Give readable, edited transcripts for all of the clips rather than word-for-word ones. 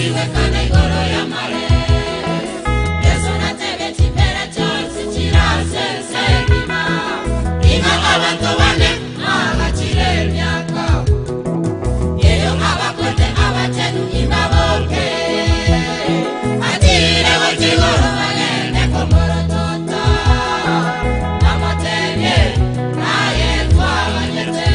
Iwekana igoro ya mare Yesu natebe chimbera chonsi chirasesegima Inga abantu bane magachire emyaka Yeyo abakwete abachenu imbaboke Atire gochigoro bagende komorotota Amotebye naye twabanyete.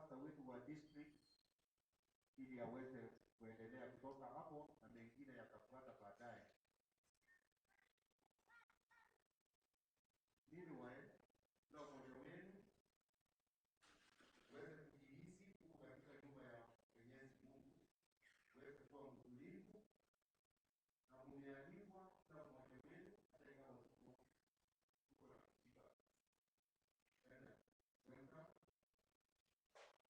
pastor wetu wa district ili aweze kuendelea kutoka hapo na mengine yatafuata baadaye. Meanwhile, kila mmoja wenu uweze kujihisi huko katika nyumba ya Mwenyezi Mungu, uweze kuwa mtulivu na mumealikwa kila mmoja wenu, hata ingawa tuko na katiba. Welcome. Asante.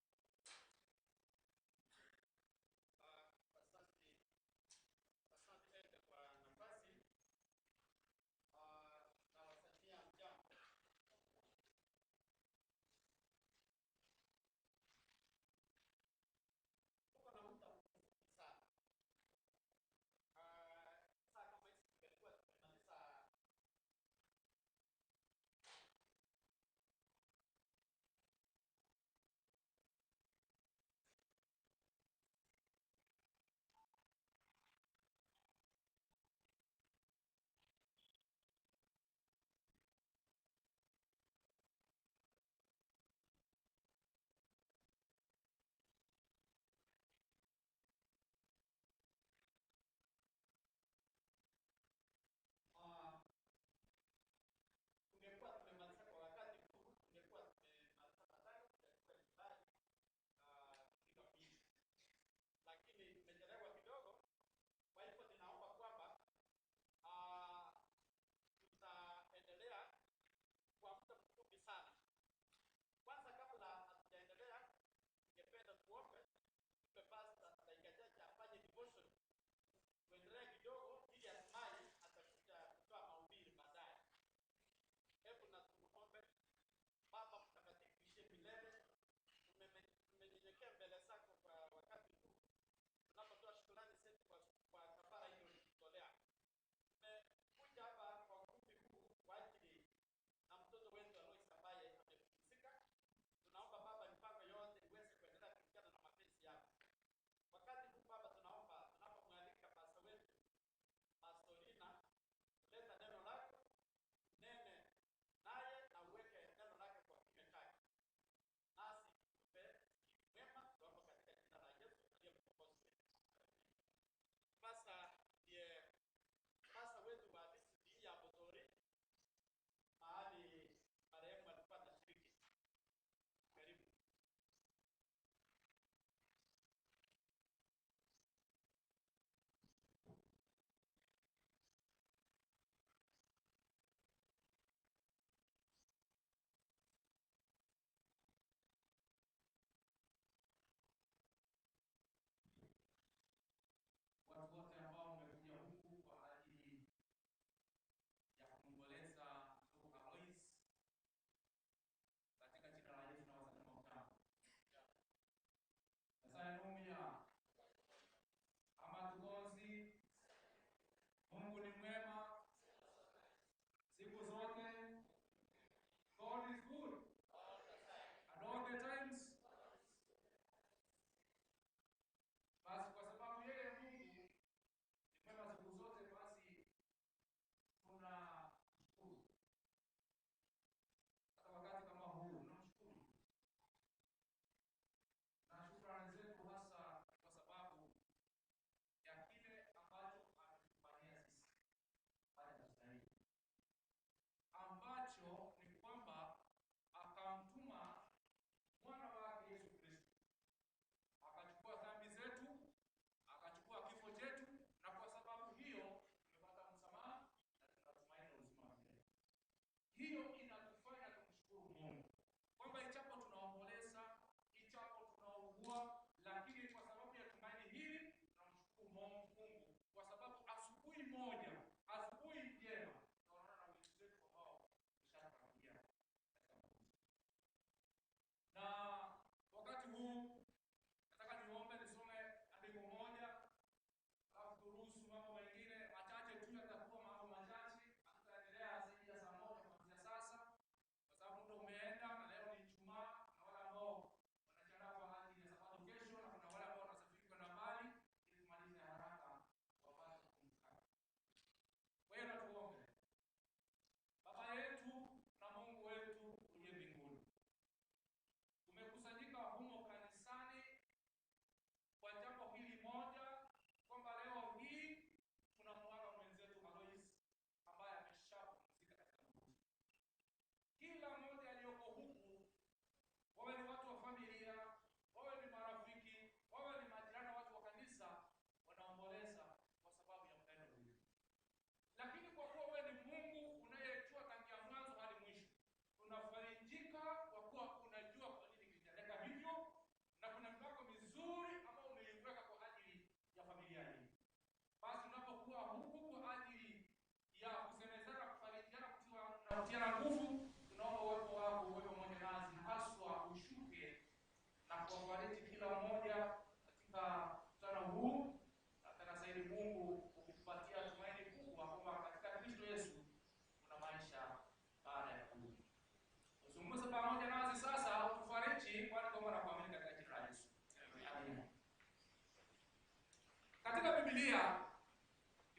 Biblia,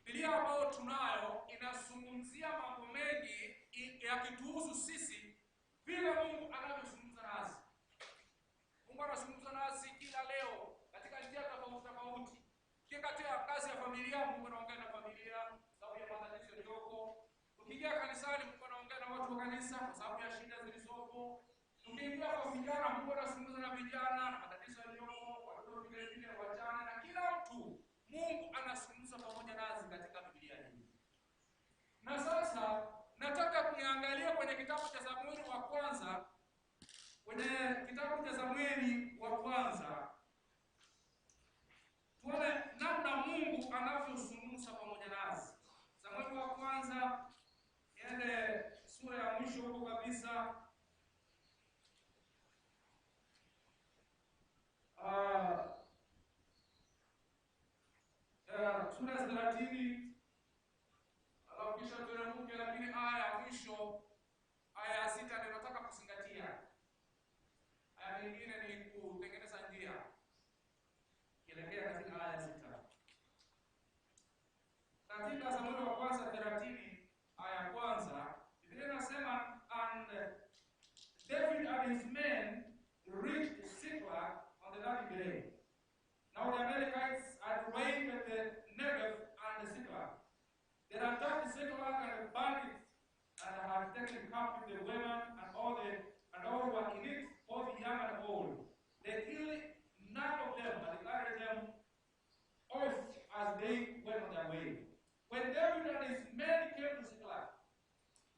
Biblia ambayo tunayo inazungumzia mambo mengi yakituhusu sisi, vile Mungu anavyozungumza nasi. Mungu anazungumza nasi kila leo katika njia tofauti tofauti. Katika kazi ya familia, Mungu anaongea na familia sababu ya matatizo yaliyoko. Ukiingia kanisani, Mungu anaongea na watu wa kanisa kwa sababu ya shida zilizopo. Tukiingia kwa vijana, Mungu anazungumza na vijana na matatizo yaliyoko, watoto vile vile, wajane na kila mtu. Mungu anazungumza pamoja nasi katika Biblia hii. Na sasa nataka kuniangalia kwenye kitabu cha Samueli wa kwanza, kwenye kitabu cha Samueli wa kwanza, tuone namna Mungu anavyozungumza pamoja nasi. Samueli wa kwanza, ile sura ya mwisho huko kabisa. Sura ya 30, alafu kisha tueremuke, lakini aya ya mwisho, aya ya 6 ndio nataka kuzingatia. Aya nyingine ni kutengeneza njia kielekea katika aya ya 6. Katika Samueli wa kwanza 30 aya ya kwanza, Biblia inasema, and David and his men reached Ziklag on the third day. Now the Amalekites had raided the Negev and Ziklag. They attacked Ziklag and burned it, and had taken captive the women and all who were in it, both young and old. They killed none of them, but carried them off as they went on their way. When David and his men came to Ziklag,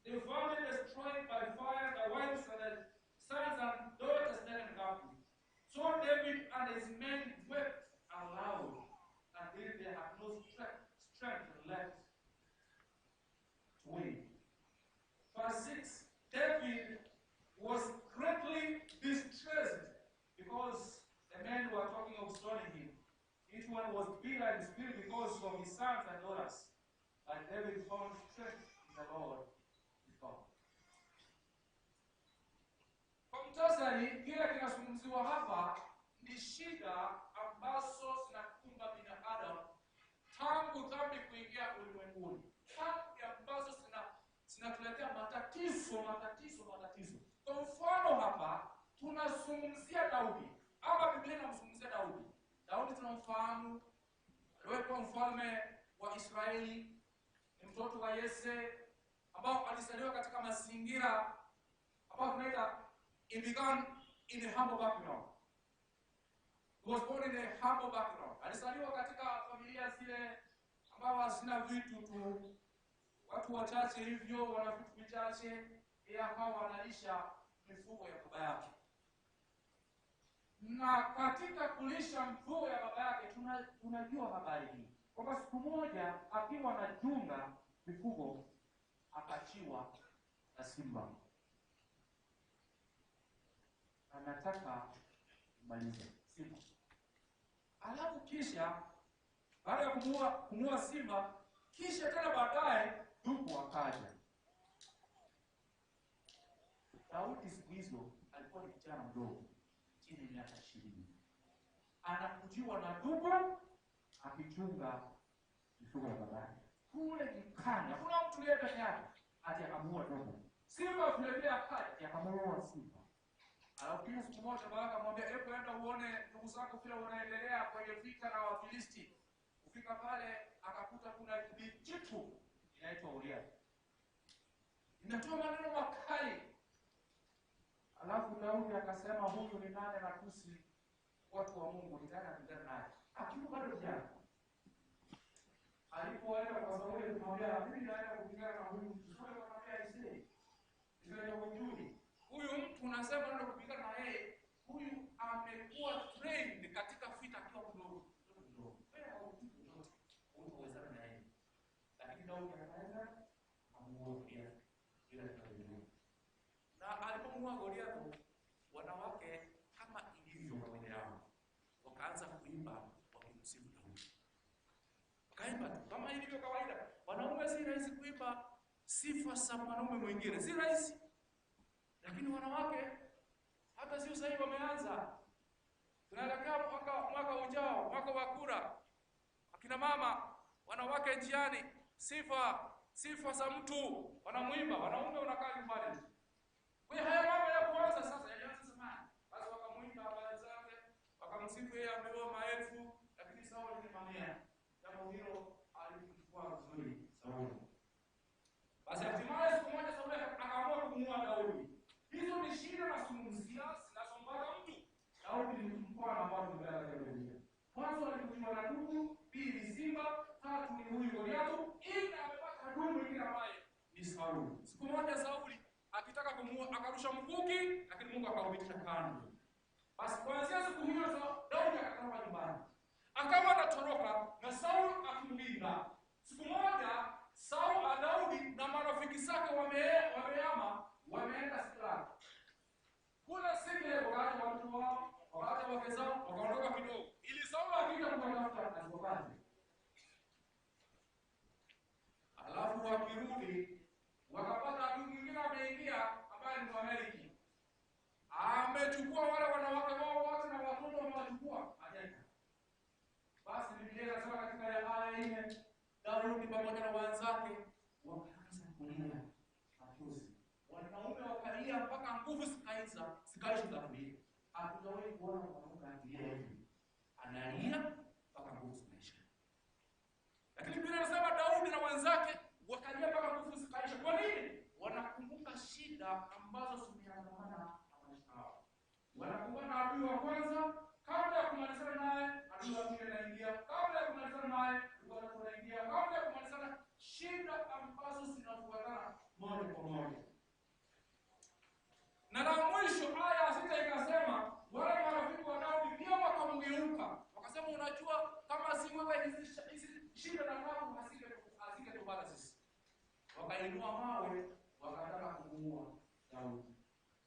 they found it destroyed by fire, the wives and the sons and daughters taken captive. So David and his men wept aloud until they had no strength left to weep. Verse 6, David was greatly distressed because the men were talking of stoning him. Each one was bitter in spirit because of his sons and daughters. But David found strength in the Lord his God. Kwa mtasari, kile kinazungumziwa hapa ni shida ambazo zinakumba binadamu tangu dhambi kuingia ulimwenguni. Dhambi ambazo zinatuletea matatizo, matatizo, matatizo. Kwa mfano hapa tunazungumzia Daudi. Hapa Biblia inamzungumzia Daudi. Daudi tunamfahamu, aliwekwa mfalme wa Israeli, ni mtoto wa Yese ambao alizaliwa katika mazingira ambao tunaita he began in a humble background. He was born in a humble background. Alizaliwa katika familia zile ambao hazina vitu tu, watu wachache hivyo, wana vitu vichache, yeye akawa analisha mifugo ya baba yake. Na katika kulisha mifugo ya baba yake, tunajua habari hii kwamba siku moja akiwa anachunga mifugo akachiwa na simba, anataka kumaliza simba. Alafu kisha baada ya kumuua simba, kisha tena baadaye dubu akaja. Daudi siku hizo alikuwa ni kijana mdogo, chini ya miaka 20. Anakujiwa na dubu akichunga mifugo ya babake kule nyikani. Hakuna mtu yeye peke yake, ati akamuua dubu. Simba vile vile akaja akamuua simba. Alafu kisha siku moja baba akamwambia, hebu enda uone ndugu zako vile wanaendelea kwenye vita na Wafilisti. Kufika pale akakuta kuna kijitu inaitwa Uria, inatoa maneno makali. Alafu Daudi akasema, huyu ni nani anatusi watu wa Mungu? Nitaenda kupigana naye. Akiwa bado kijana. Alipoenda kwa Sauli kumwambia, mimi naenda kupigana na huyu mtu. Sauli akamwambia, aisee, ndio humjui huyu mtu, unasema unaenda kupigana na yeye. Huyu amekuwa trained katika vita akiwa mdogo. Wewe haujui chochote, hutawezana na yeye. Lakini Daudi akaenda akamuua Goliathi bila kujua. Na alipomuua Goliathi, wanawake kama ilivyo kawaida yao wakaanza kuimba wakimsifu Daudi. Wakaimba tu kama ilivyo kawaida. Wanaume si rahisi kuimba sifa za mwanaume mwingine, si rahisi. Lakini wanawake hata sio sasa wameanza. Tunaelekea mwaka ujao, mwaka wa kura. Akina mama, wanawake njiani, sifa za mtu wanamuimba, wanaume wanakaa nyumbani. Kwa hiyo haya mambo ya kuanza sasa yalianza zamani. Basi wakamuimba habari zake, wakamsifu yeye ameoa maelfu, lakini Sauli ni mamia. Jambo hilo alimchukua vizuri Sauli. Basi hatimaye siku moja Sauli akaamua kumuua Daudi. Hizo ni shida na zungumzia zinazompata mtu. Daudi ni mfano ambao tumebeba katika Biblia. Mwanzo alikuwa na ndugu, pili simba, tatu ni huyu Goliathi, nne amepata adui mwingine ambaye ni Sauli. Siku moja Sauli akitaka kumuua akarusha mkuki, lakini Mungu akaupitisha kando. Basi kuanzia siku hiyo Daudi akatoroka nyumbani. Akawa anatoroka na Sauli akimlinda. Siku moja Sauli, Daudi na marafiki zake wameama, wameenda Siklag. Kule Siklag wakaacha watu wao, wakaacha wake zao, wakaondoka kidogo. Ili Sauli akija kuwatafuta asiwapate. Alafu wakirudi wakapata adui mwingine ameingia ambaye ni Mwamaleki. Amechukua wale wanawake wao wote na watoto wamewachukua mateka. Basi Biblia inasema katika aya 4, Daudi pamoja na wenzake wakaanza kulia machozi. Wanaume wakalia mpaka nguvu zikaisha za kulia. Hatujawahi kuona mwanaume akilia hivi. Analia mpaka nguvu zinaisha. Lakini Biblia inasema Daudi na wenzake wakalia mpaka nguvu zikaisha. Kwa nini? Wanakumbuka shida ambazo zimeandamana na maisha yao. Wanakumbuka na adui wa kwanza, kabla ya kumalizana naye adui wa pili anaingia, kabla ya kumalizana naye adui wa tatu anaingia, kabla ya kumalizana, shida ambazo zinafuatana moja kwa moja. Na la mwisho aya 6 ikasema wale marafiki wa Daudi pia wakamgeuka, wakasema unajua kama si wewe hizi shida na taabu hazingetupata sisi. Wakainua mawe wakataka kumuua Daudi.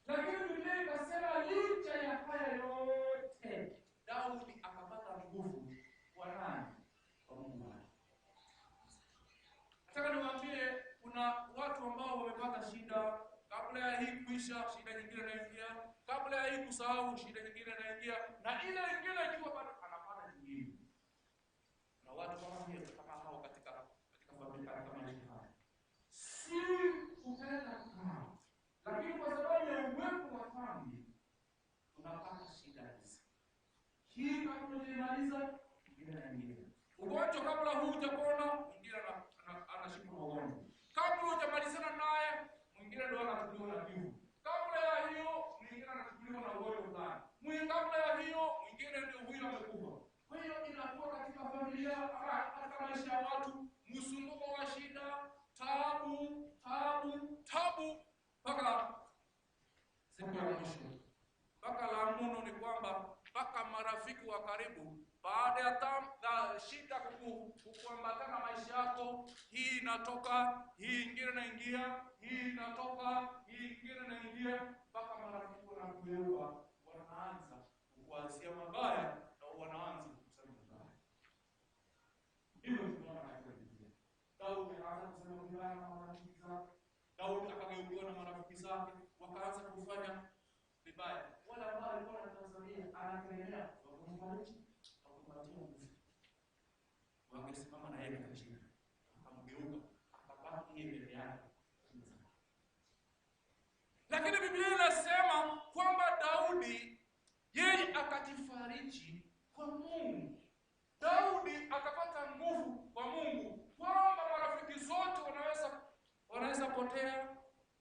Lakini Biblia ikasema licha ya haya yote Daudi akapata nguvu kwa nani? Kwa Mungu wake. Nataka niwaambie kuna watu ambao wamepata shida. Kabla ya hii kuisha, shida nyingine inaingia. Kabla ya hii kusahau, shida nyingine inaingia. Na ile nyingine ikiwa bado anapata nyingine. Na watu kama hiyo, kama hao katika familia, katika maisha haya. Si kupenda dhambi, lakini kwa sababu ya uwepo wa dhambi tunapata shida hizi. Hii kabla hujamaliza, nyingine inaingia. Ugonjwa kabla hujapona, mwingine anashikwa na ugonjwa. Kabla hujamalizana naye, mwingine ndio anachukuliwa na kiu. Kabla ya hiyo, mwingine anachukuliwa na ugonjwa fulani. Kabla ya hiyo, mwingine ndio huyo amekufa. Kwa hiyo inakuwa katika familia, katika maisha ya watu, msumbuko wa shida, taabu, taabu, taabu mpaka siku ya mwisho. Mpaka la muno ni kwamba mpaka marafiki wa karibu baada ya shida kukuambatana maisha yako, hii inatoka, hii ingine inaingia, hii inatoka, hii ingine inaingia, mpaka marafiki wanakuelewa, wanaanza kukuanzia mabaya na wanaanza kusema mabaya. Hivyo tunaona katika Biblia. Daudi akaanza kusema vibaya na marafiki zake. Daudi akageukiwa na marafiki zake, wakaanza kufanya vibaya. Wale ambao walikuwa wanatazamia anaendelea wakamfariji, wakampatia nguvu. Wangesimama na yeye katika shida. Akamgeuka, akabaki yeye peke yake. Lakini Biblia inasema kwamba Daudi yeye akajifariji kwa Mungu. Daudi akapata nguvu kwa Mungu, kwamba marafiki zote wanaweza potea,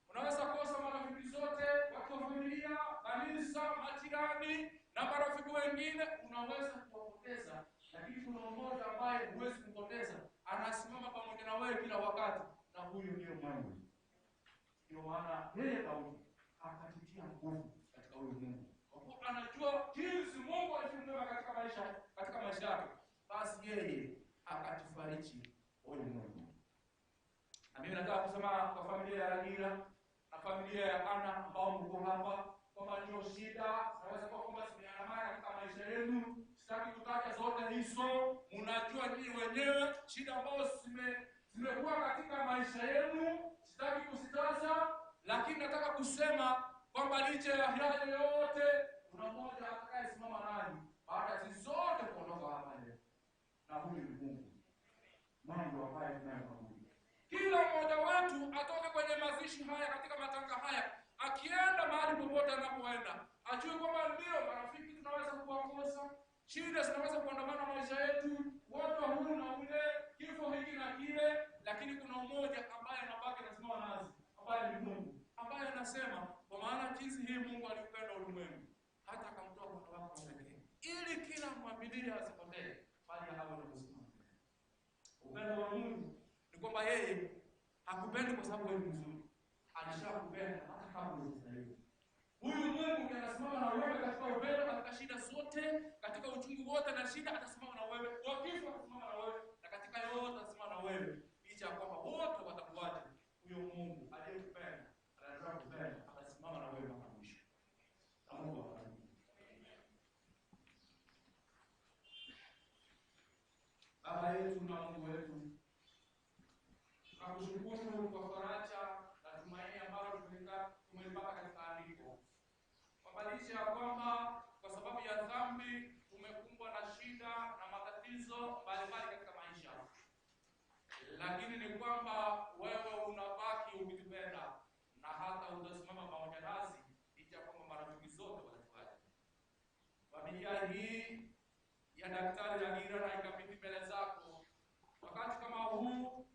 unaweza kosa marafiki zote, watu wa familia, kanisa, majirani na marafiki wengine unaweza kuwapoteza, lakini kuna mmoja ambaye huwezi kumpoteza, anasimama pamoja na wewe kila wakati, na huyu ndiyo Mungu. Ndio maana yeye Daudi akajitia nguvu katika huyu Mungu, kwa kuwa anajua jinsi Mungu alivyomweka katika maisha yake. Basi yeye akajifariji huyu Mungu. Na mimi nataka kusema kwa familia ya Ragira na familia ya Ana ambao mko hapa, kwamba ndio shida zinaweza kuwa kwamba zimeandamana katika maisha yenu. Sitaki kutaja zote hizo, mnajua nyinyi wenyewe shida ambazo zimekuwa katika maisha yenu, sitaki kuzitaja, lakini nataka kusema kwamba licha ya hayo yote kuna mmoja atakayesimama nanyi baada ya zote kuondoka hapa leo, na huyu ni Mungu. Mambo ambayo tunayo pamoja. Kila mmoja wetu atoke kwenye mazishi haya, katika matanga haya, akienda mahali popote anapoenda, ajue kwamba ndio marafiki tunaweza kuwakosa, shida zinaweza kuandamana maisha yetu, watu huu na ule, kifo hiki na kile, lakini kuna mmoja ambaye anabaki anasimama nasi, ambaye ni Mungu, ambaye anasema kwa maana jinsi hii Mungu aliupenda ulimwengu hata akamtoa mwana wake wa pekee, ili kila mwaminiye asipotee, bali awe na uzima. Upendo wa Mungu ni kwamba yeye hakupendi kwa sababu wewe ni mzuri, alishakupenda hata kabla hujazaliwa. Huyu Mungu ndiye anasimama na wewe katika upendo, katika shida zote, katika uchungu wote na shida atasimama na wewe, kwa kifo atasimama na wewe, na katika yote atasimama na wewe, licha ya kwamba wote watakuacha. Huyo Mungu aliyekupenda, anataka kupenda, atasimama na wewe mpaka mwisho. Na Mungu awabariki. Baba yetu na Mungu wetu, tunakushukuru kwa faraja na tumaini ambalo tumelipata katika andiko, kwamba licha ya kwamba kwa sababu ya dhambi tumekumbwa na shida na matatizo mbalimbali katika maisha, lakini ni kwamba wewe unabaki ukitupenda na hata utasimama pamoja nasi licha ya kwamba marafiki zote watatuacha. Familia hii ya Daktari Agira na ikabidhi mbele zako wakati kama huu,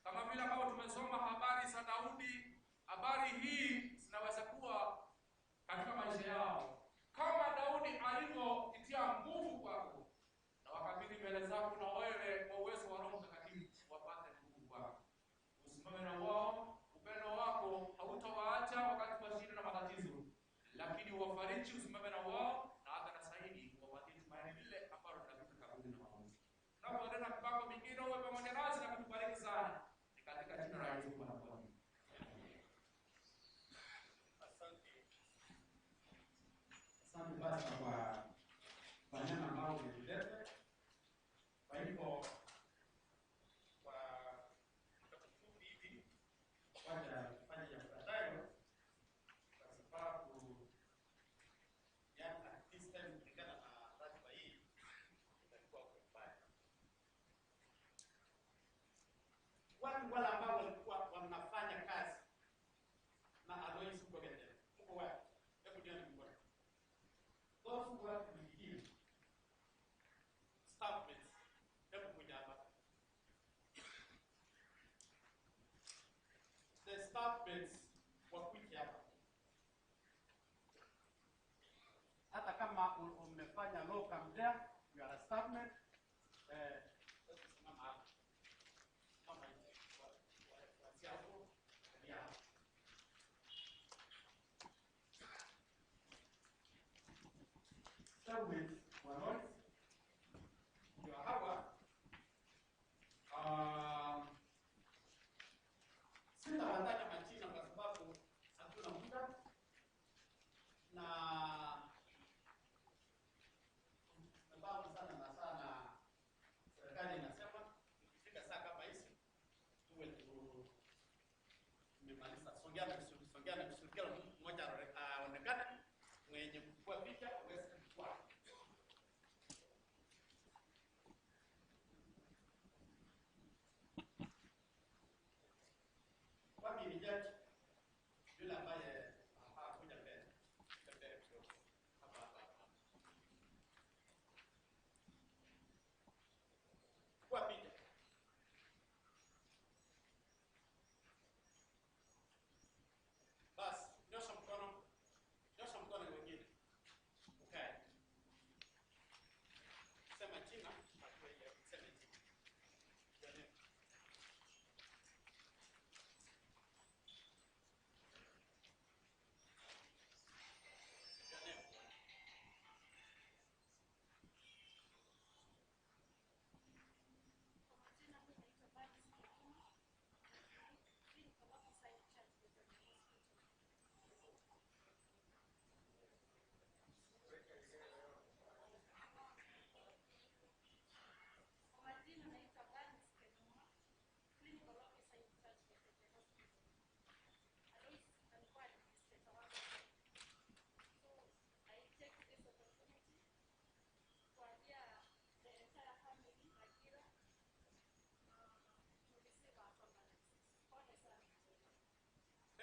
kama vile ambavyo tumesoma habari za Daudi, habari hii zinaweza kuwa katika maisha yao kama Daudi alivyoitia nguvu kwako, na wakabidhi mbele zako, na wewe kwa uwezo wa Roho Mtakatifu wapate nguvu kwako, usimame na wao. Upendo wako hautawaacha wakati wa shida na matatizo, lakini wafariji, usimame na wao, na hata na zaidi wapatie tumaini lile ambalo linapita kaburi na mauti. Tunapoendelea na mipango mingine, uwe pamoja nasi na kutubariki sana, ni katika jina la Yesu Bwana. Asante basi kwa neno ambalo umelileta. Kwa hivyo kwa muda mfupi hivi, wacha tufanye yafuatayo, kwa sababu yani at this time kulingana na ratiba hii itakuwa kwa mbaya. Watu wale ambao walikuwa wanafanya kazi na Alois Mkogendera, mko wapi? Hebu nione mkono. Those who work with him, staff mates, hebu kuja hapa. The staff mates wakuje hapa. Hata kama umefanya locum there, you are a staff mate, hebu simama hapa. Simama hivi, kuanzia huko, hadi hapa. Staff mates wa Alois ndio hawa. Sitawataja majina kwa sababu hatuna muda na sababu sana na sana serikali inasema ikifika saa kama hizi tuwe tumemaliza. Songeana vizuri, songeana vizuri, kila mmoja aonekane, mwenye kuchukua picha aweze kuchukua.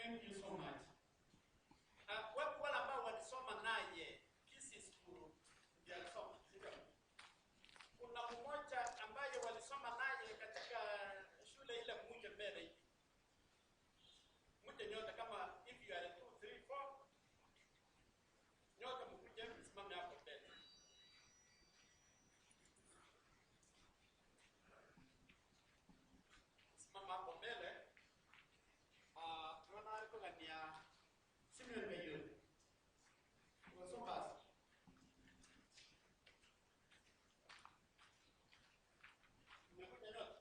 Thank you so much. Wapo wale ambao walisoma naye Kisii School ndio alisoma, sivyo? Kuna mmoja ambaye walisoma naye katika shule ile muje mbele hivi. Muje nyote kama if you are 2 3 4 nyote mkuje msimame hapo mbele. Simama hapo mbele. Tunaona alikogania Simeon Meyuri. Wasoma Mmekuja nyote?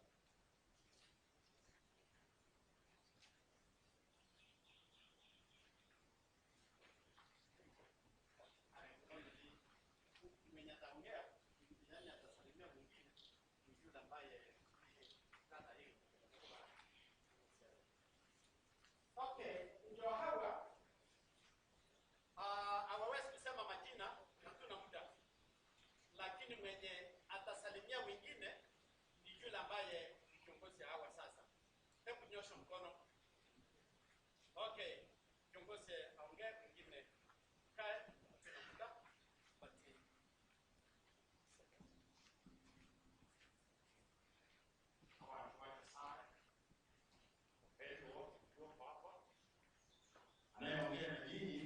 Mwenye ataongea, yani atasalimia mwingine, ni yule ambaye dada hiyo. Okay, ndio hawa hawawezi kusema majina, hatuna muda, lakini mwenye atasalimia wengine ni yule ambaye ni kiongozi hawa sasa. Hebu nyosha mkono. Okay, kiongozi aongee, mwingine kae, hatuna muda. But Anayeongea na nyinyi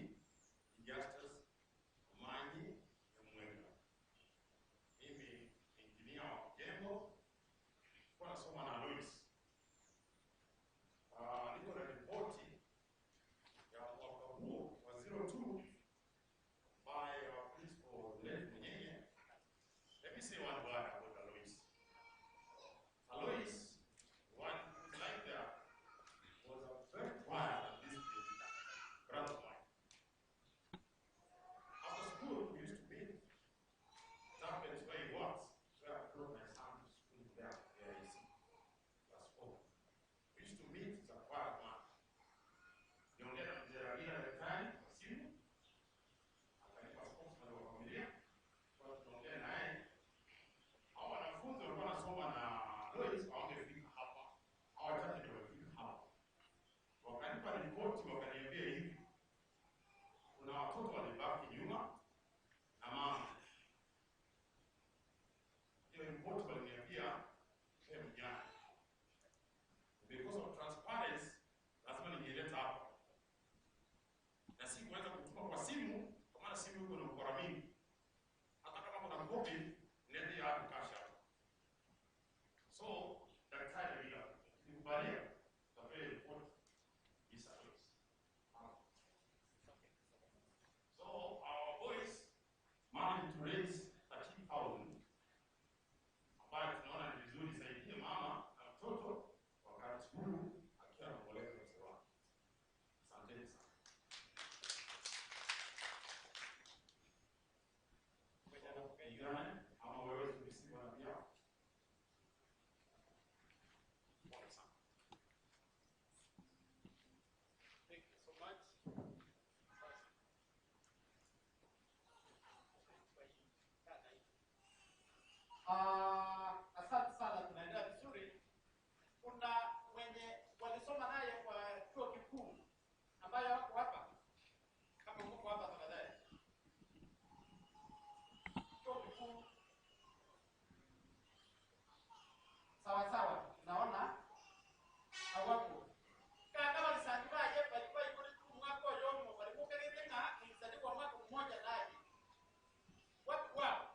ni Justus Omanyi Nyamwenga. Mimi ni injinia wa majengo, nilikuwa nasoma na Louis. Niko na ripoti ya mwaka huo wa 02 by our principal Lev Mwenyenye. Let me say one word about Alois. Alois, one who's like there, was a very quiet and disciplined brother of mine. After school, we used to meet. That place where he works, where I brought my son to school there, AIC, class 4. We used to meet, he's a quiet man. Niongea na mzee Raila at the time, kwa simu, akanipa sponsor wa familia, kwa tunaongea naye. Hao wanafunzi walikuwa wanasoma na Lois hawangefika hapa. Hao wachache ndio wamefika hapa. Wakanipa ripoti wakaniambia hivi, kuna watoto walibaki nyuma na mama. Hiyo ripoti waliniambia sehemu jana. Because of transparency, lazima ningeleta hapa, na si kuweza kutuma kwa simu, kwa maana simu iko na ukora mingi. Hata kama kuna kopi, nende ya hapo cash hapo. So daktari bila nikubalia, tapewa ripoti isa Lois. So our boys managed to raise 13,000 ambayo tunaona ni vizuri saidie mama na mtoto wakati huu akiwa anaomboleza mzee wake. Asanteni sana. mwenye anaongea hiyo. Kijana, ama wewe tulisiwa na pia. Pole sana. Thank you so much. Asante sana, tunaendelea vizuri. Kuna wenye walisoma naye kwa chuo kikuu ambayo wako hapa, kama mko hapa tafadhali. Chuo kikuu, sawa sawa, naona hawako kaka walisangibaye balikuwa ikuri tu mwaka oyomo balikuwa ng'a nilizaliwa mwaka mmoja naye. Watu wao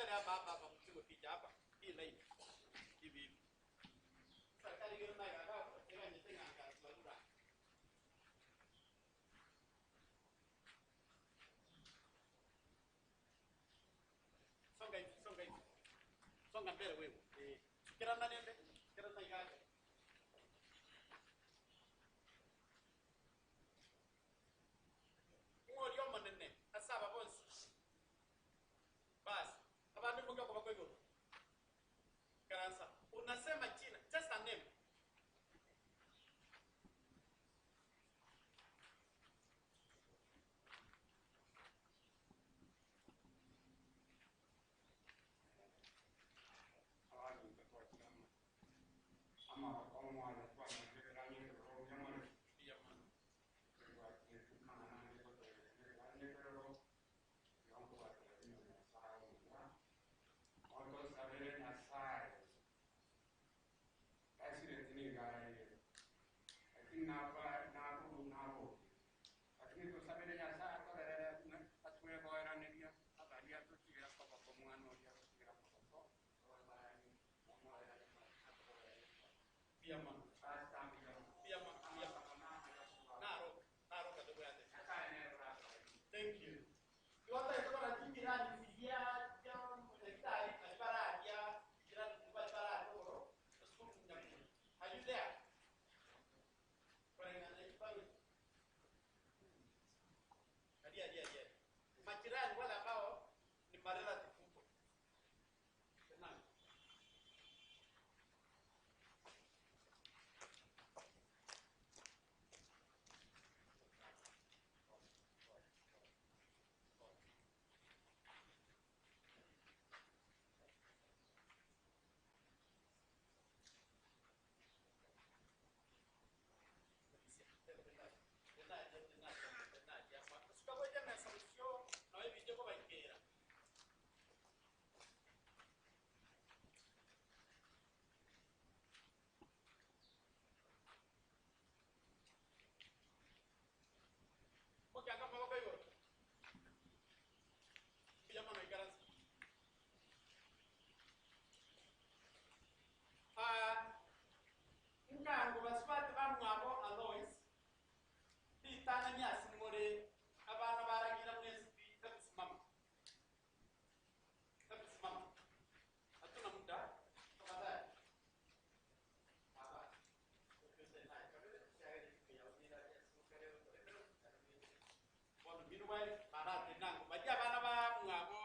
mbele hapa hapa hapa mpigwe picha hapa. Hii line. Hivi hivi. Serikali hiyo nayo hapa tena nyetenga angalia. Songa hivi, songa hivi. Songa mbele wewe. Kila nani ende? Kila nani gaje? Ngori omonene asaba bonsi. Basi, abantu mboga kwa kwa hivyo. Karansa, unasema jina, just a name. Thank you. Are you there? Majirani wale ambao ni marelative huko. Ngango baswati bamwabo Alois bitana nyasi ngore abana baragira mwezi tabisimama tabisimama hatuna muda tafadhali hapa well meanwhile barate nango bajja abana bamwabo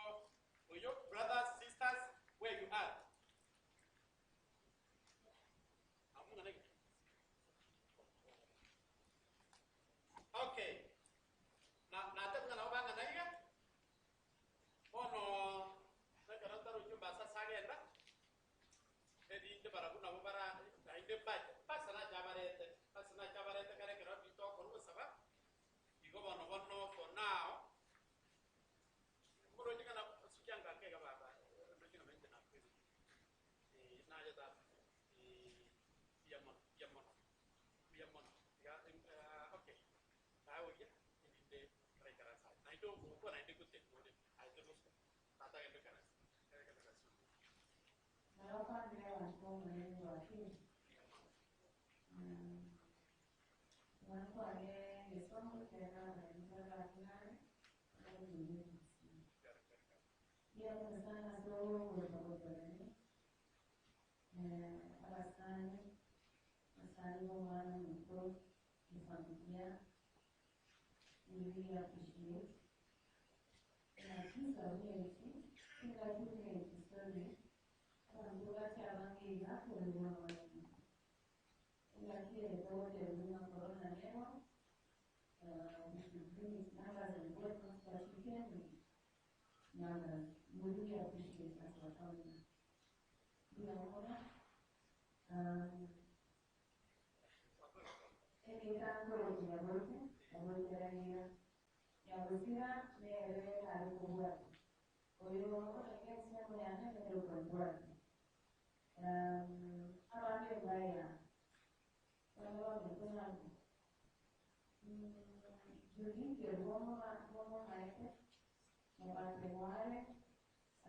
oyo brothers sisters where you are. Okay. Na nataka na obanga naiga. Ono naka nataro chumba sasa agenda. Edi inde bara kuna bara inde ba pasa na jabarete. Pasa na jabarete kare kero bito koru saba. Igo bono bono for now. Muro jinga na sukianga kega baba. Ndo jinga mente na kwe. Eh na jata eh yamon yamon. Yamon. Ya okay. We really appreciate. Numbers. We really appreciate us for coming.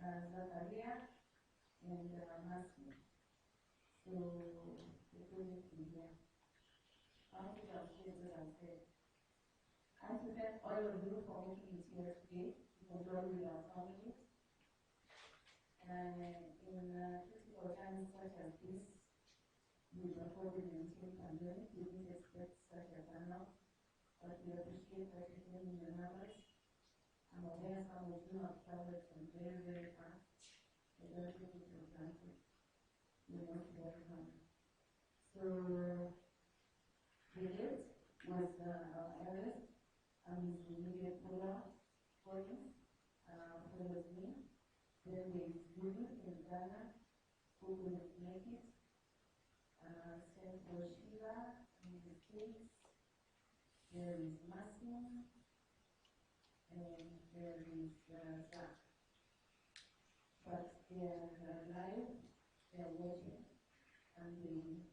Zakaria and Masmi. So they couldn't be here. I want to translate what I said. I want to thank all of you for making it here today to condole with our families. And in critical times such as this, with the COVID-19 pandemic, we didn't expect such a turnout, but we appreciate that you came in your numbers. I'm aware some of you have traveled from very, very far. I don't take it for granted. You're most welcome. So, the late was our eldest, and his immediate follower, follows me. Then there is Lulu in Ghana, who couldn't make it. Same for Sheila in the States. There is Masim, and there is Zach. But they are alive, they are watching, and they,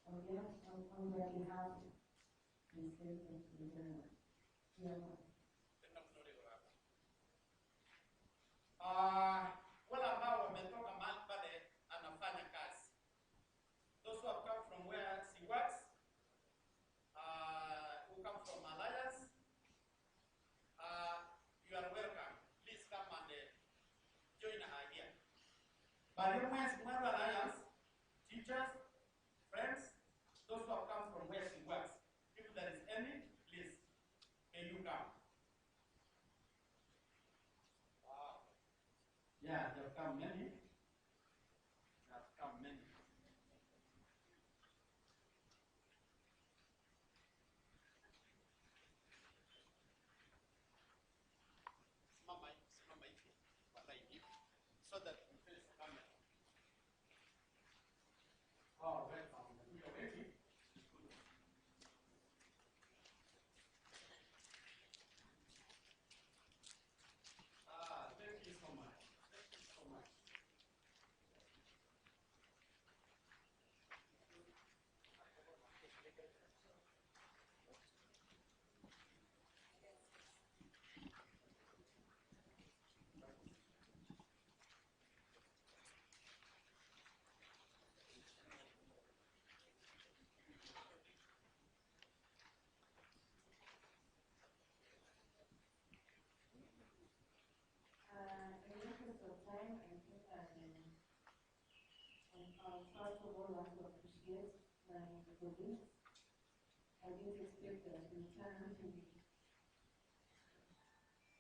on their behalf, we say thank you very much. Yeah. Wale ambao wametoka mahali pale anafanya kazi. Those who have come from where she works, who come from Alliance, you are welcome. Please come and join her here. But Alliance, teachers, friends, those who have come from where she works, if there is any, please, may you come. Wow. Yeah, there have come many. There have come many. Simama hivi, kwa line hivi, so that we face the camera. Oh, welcome. We are ready. Ah, thank you so much. Thank you so much. In the interest of time, I think I first of all want to appreciate my colleagues. I didn't expect that we turn to be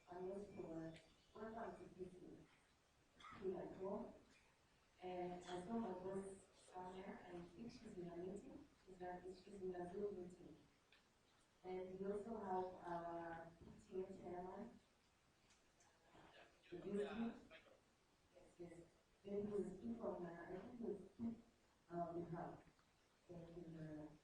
almost for welcome to people feel at home. And I saw my boss somewhere. I think she's in a meeting. She's in a Zoom meeting. And we also have our PTA chairman. Yes, yes. Then he will speak on, I think he will speak on behalf. Thank you very much.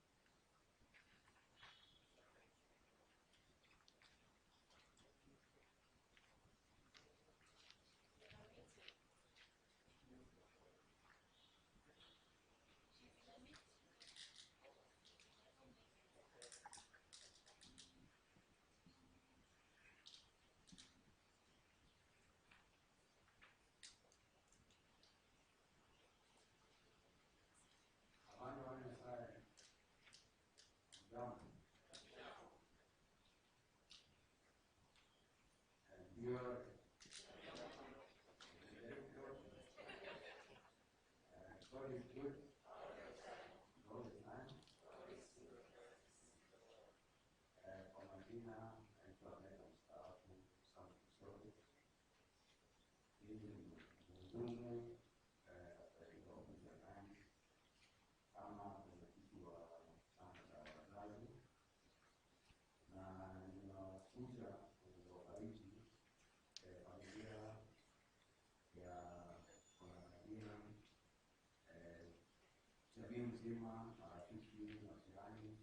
God is good all the time. Kwa majina naitwa Meta mstaafu Sam Kisori. Mimi ni mhudumu katika ofisi ya Alliance kama mwenyekiti wa chama cha wazazi, na ninakuja kuwafariji familia ya Bwana jamii mzima, marafiki, majirani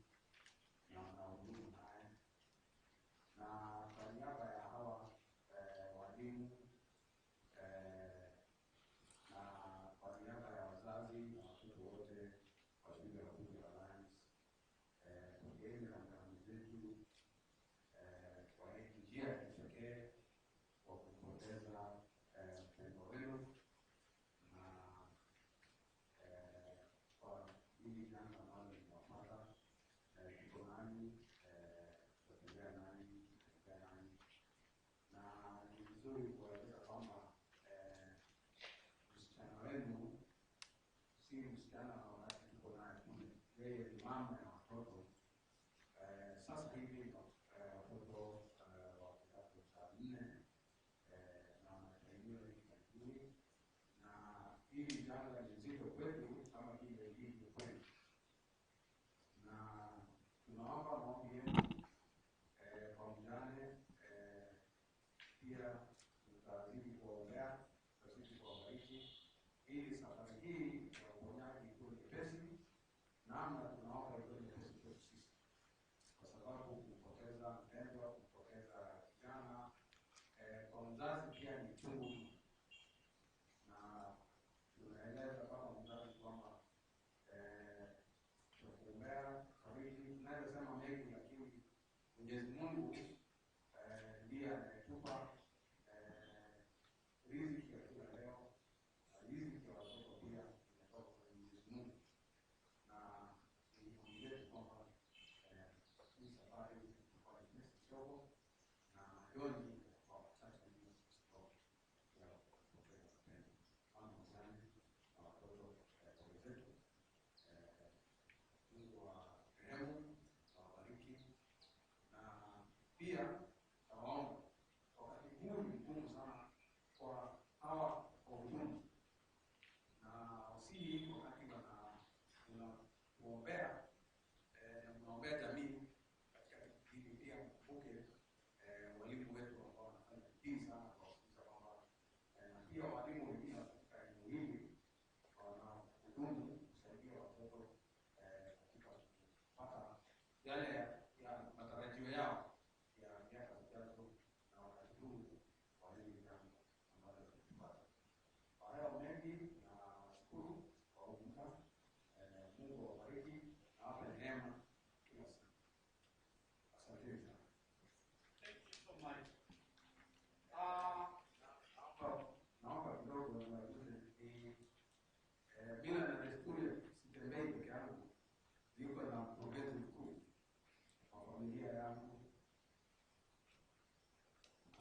na wanaohudumu naye, na kwa niaba ya hawa walimu na kwa niaba ya wazazi na watoto wote wa shule ya upili ya Alliance, poleni rambirambi zetu kwa njia ya kipekee kwa kupoteza mpendwa wenu. Yeye ni mama ya watoto. Sasa hivi watoto wa kidato cha nne na wanatahiniwa hivi karibuni, na hili janga ni zito kwetu kama vile ilivyo kwenu, na tunaomba maombi yenu kwa mjane. Pia tutazidi kuwaombea, tutazidi kuwabariki ili safari hii ya uponyaji ikuwe nyepesi, namna tunaomba ikuwe nyepesi kwetu sisi, kwa sababu kupoteza mpendwa, kupoteza kijana kwa mzazi pia ni chungu mno, na tunaeleza baba mzazi kwamba tutakuombea, fariji. Tunaweza sema mengi, lakini Mwenyezi Mungu ndiye anayetupa riziki ya kila leo, na riziki ya watoto pia inatoka kwa Mwenyezi Mungu, na ni ombi letu kwamba hii safari itakuwa nyepesi kidogo, na yoni itakuwa wachache mno kwa sababu ya kupoteza wapendwa. Mama mjane na watoto, pole zetu. Mungu awarehemu, awabariki, na pia nawaomba, wakati huu ni mgumu sana kwa hawa wahudumu, na wasihi wakati mnaombea na mnaombea jamii katika kijiji, pia mkumbuke walimu wetu ambao wanafanya bidii sana kuwafundisha kwamba na pia walimu wengine katika eneo hili wanahudumu kusaidia watoto katika kupata yale ya matarajio yao ya miaka zijazo, na wakati huu wa hili jambo ambalo tumetupata. Kwa hayo mengi, na washukuru kwa huu muda. Mungu awabariki na awape neema kila siku. Asanteni sana. Thank you so much. Naomba kidogo niwaulize ni mila na desturi, sitembei peke yangu, niko na mkurugenzi mkuu wa familia yangu.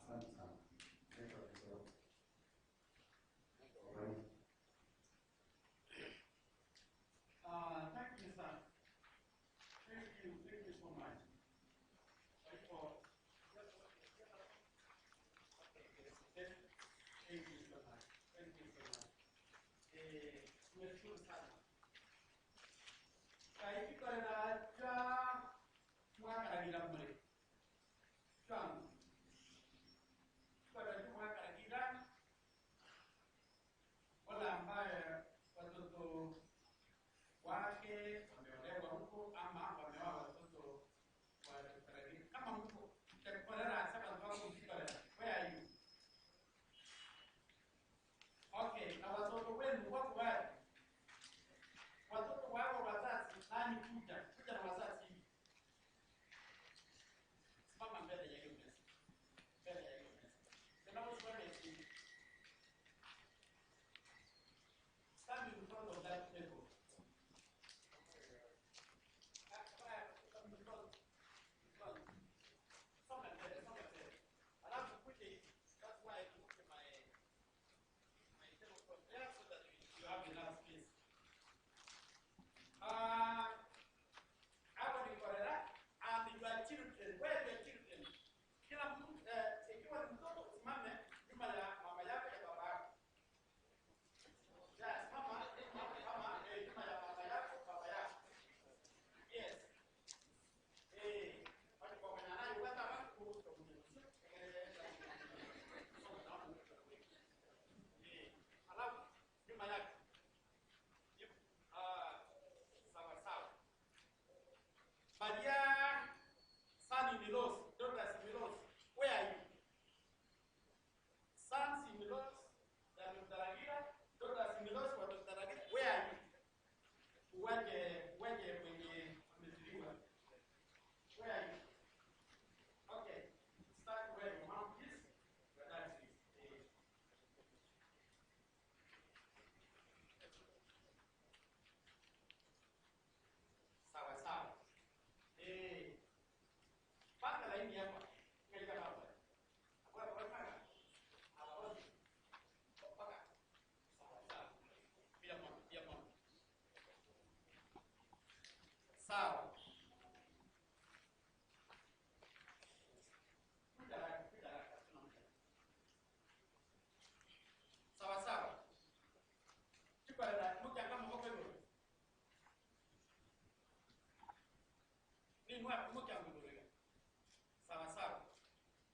Asante sana. Naitwa Kisoro. Awabariki. Thank you, sir. Thank you so much. Kwa hivyo, thank you so much. Thank you so much. Tumeshukuru sana. Kaikikorera twa mwakaragira mure. Twangu. Tukorera tu mwakaragira wala ambaye watoto wake wameolewa huko ama wameoa watoto wa Karagita. Kama mko Kolera, sema watu wako Kolera. Where are you? Okay, na watoto wenu wako wapi? Inua moja ngurega. Sawa sawa.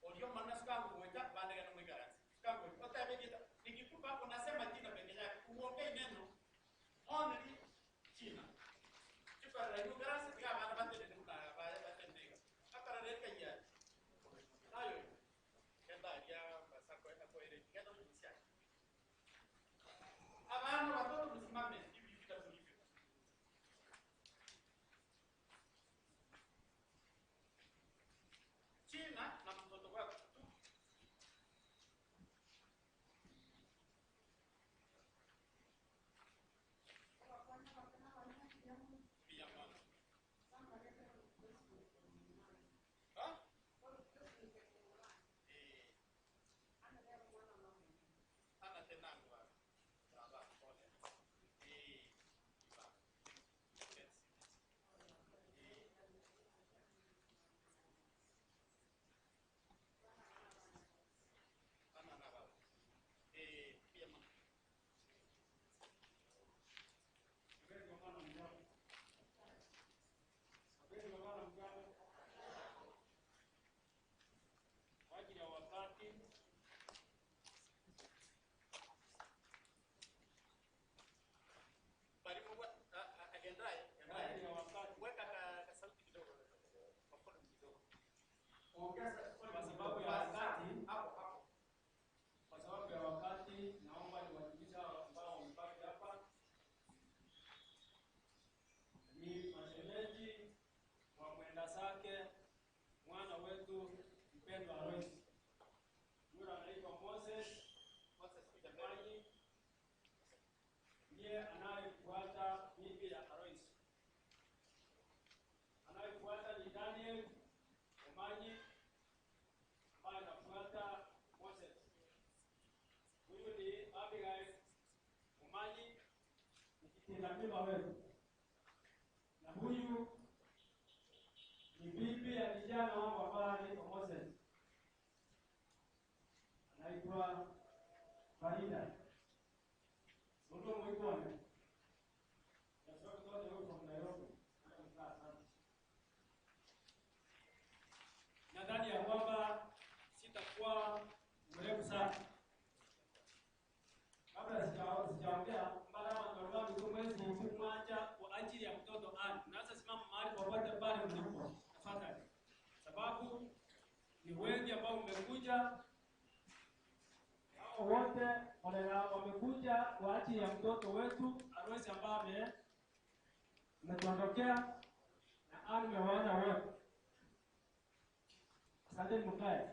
Olio mana sukangu weta bandega na mwigaransi. Sukangu otabegeta nikikupa hapo nasema jina peke yake. Uongee neno only jina. Chipara yugaransi tika bana batende kuna batendega. Akara reka ya. Tayo. Kenda ya basako hapo ile kenda msia. Abana watoto msimame hivi vita tulivyo. China na mtoto wako tu. Kwa sababu ya wakati naomba niwajulishe ambao wamebaki hapa ni mashemeji wa mwenda zake mwana wetu mpendwa Alois. Yule anaitwa Moses Mwanyi, ndiye anayefuata bibi ya Alois. Anayefuata ni Daniel Omanyi ambaye anafuata Moses. Huyu ni Abigail Omanyi, ni kitinda mimba wetu. Na huyu ni bibi ya kijana wangu ambaye anaitwa Moses. Anaitwa Farida. Mtu mwikone. Nasema kutoka huko Nairobi. Asante. Nadhani ya kwamba sitakuwa mrefu sana. Kabla sijaongea mbala wangu mwezi mmoja kwa ajili ya mtoto Ann. Naweza simama mahali popote pale mlipo. Tafadhali. Sababu ni wengi ambao mmekuja. Hao wote wamekuja kwa ajili ya mtoto wetu Alois ambaye ametuondokea na Ann umewaona wote. Asante mkae.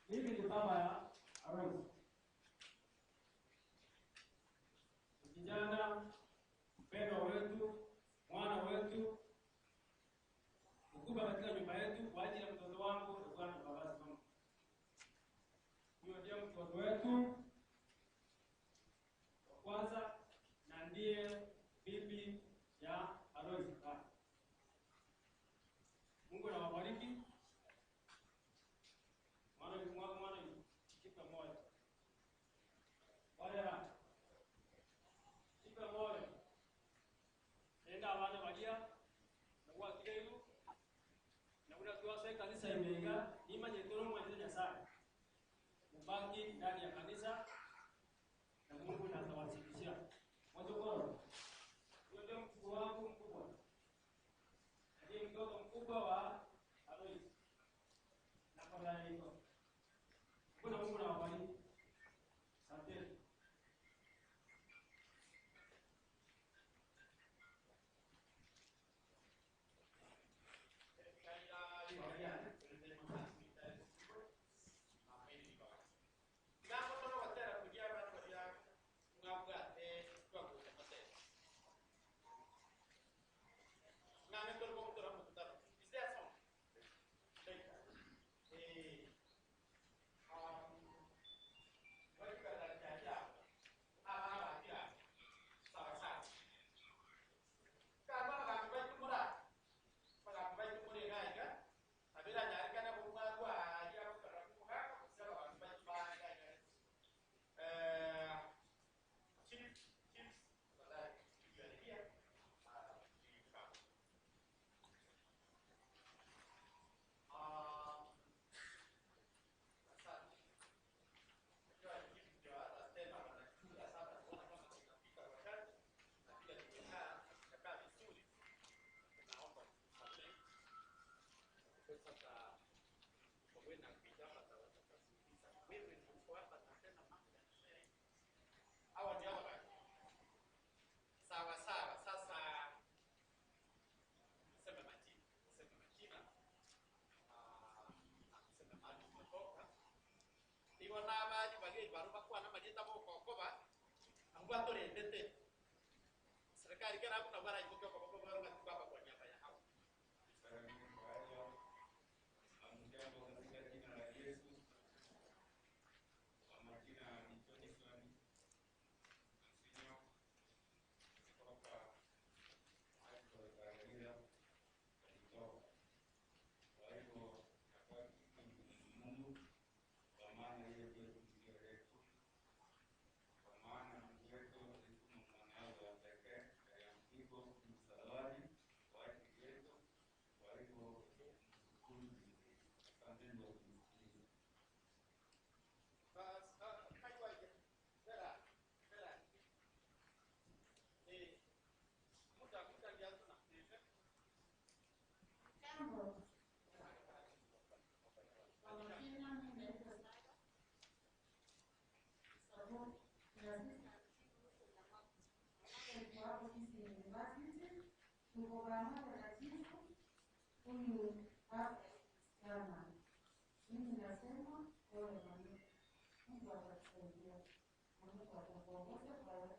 Mimi ni baba ya Alois. Kijana mpendwa wetu, mwana wetu, mkubwa katika nyumba yetu kwa ajili ya mtoto wangu alikuwa ni baba wangu. Huyo ndiye mtoto wetu wa kwanza na ndiye bibi ya Alois. Mungu anawabariki. Mwana mwana jipe moyo. Wale jipe moyo. Nenda abana balia na kwa kileyo na kuna tuwasa kanisa imeiga nimanye toro mwanzo Nyasaye. Ubaki ndani ya kanisa na Mungu na atawazidishia. Mwanzo kwa huyo ndio mkuu wangu mkubwa. Ndiye mtoto mkubwa wa Alois. Na kwa hiyo kuna Mungu na wabariki. Asante. Gambo Mungu atorendete. Serikali kera hakuna bwana ipoke kwa kwa kwa kwa kwa niaba ya hao. Hamjambo katika jina la Yesu. Kwa majina ni Johnson Msinyo kutoka Galilaya alitoka. Kwa hivyo nakuwa Mungu, kwa maana yeye ndiye kimbilio letu. Kwa maana Mungu wetu alituma mwanawe wa pekee aliyempigo msalabani kwa ajili yetu. Kwa hivyo mshukuru. Asanteni kwa kunisikiliza. Jambo. Kwa majina mimi naitwa Sara. Sababu ni assistant chief hapo Kisii University. Tuko pamoja na chifu huyu hapa msichana. Mimi nasema pole mami. Mungu atakusaidia. Mungu atakuongoza kwa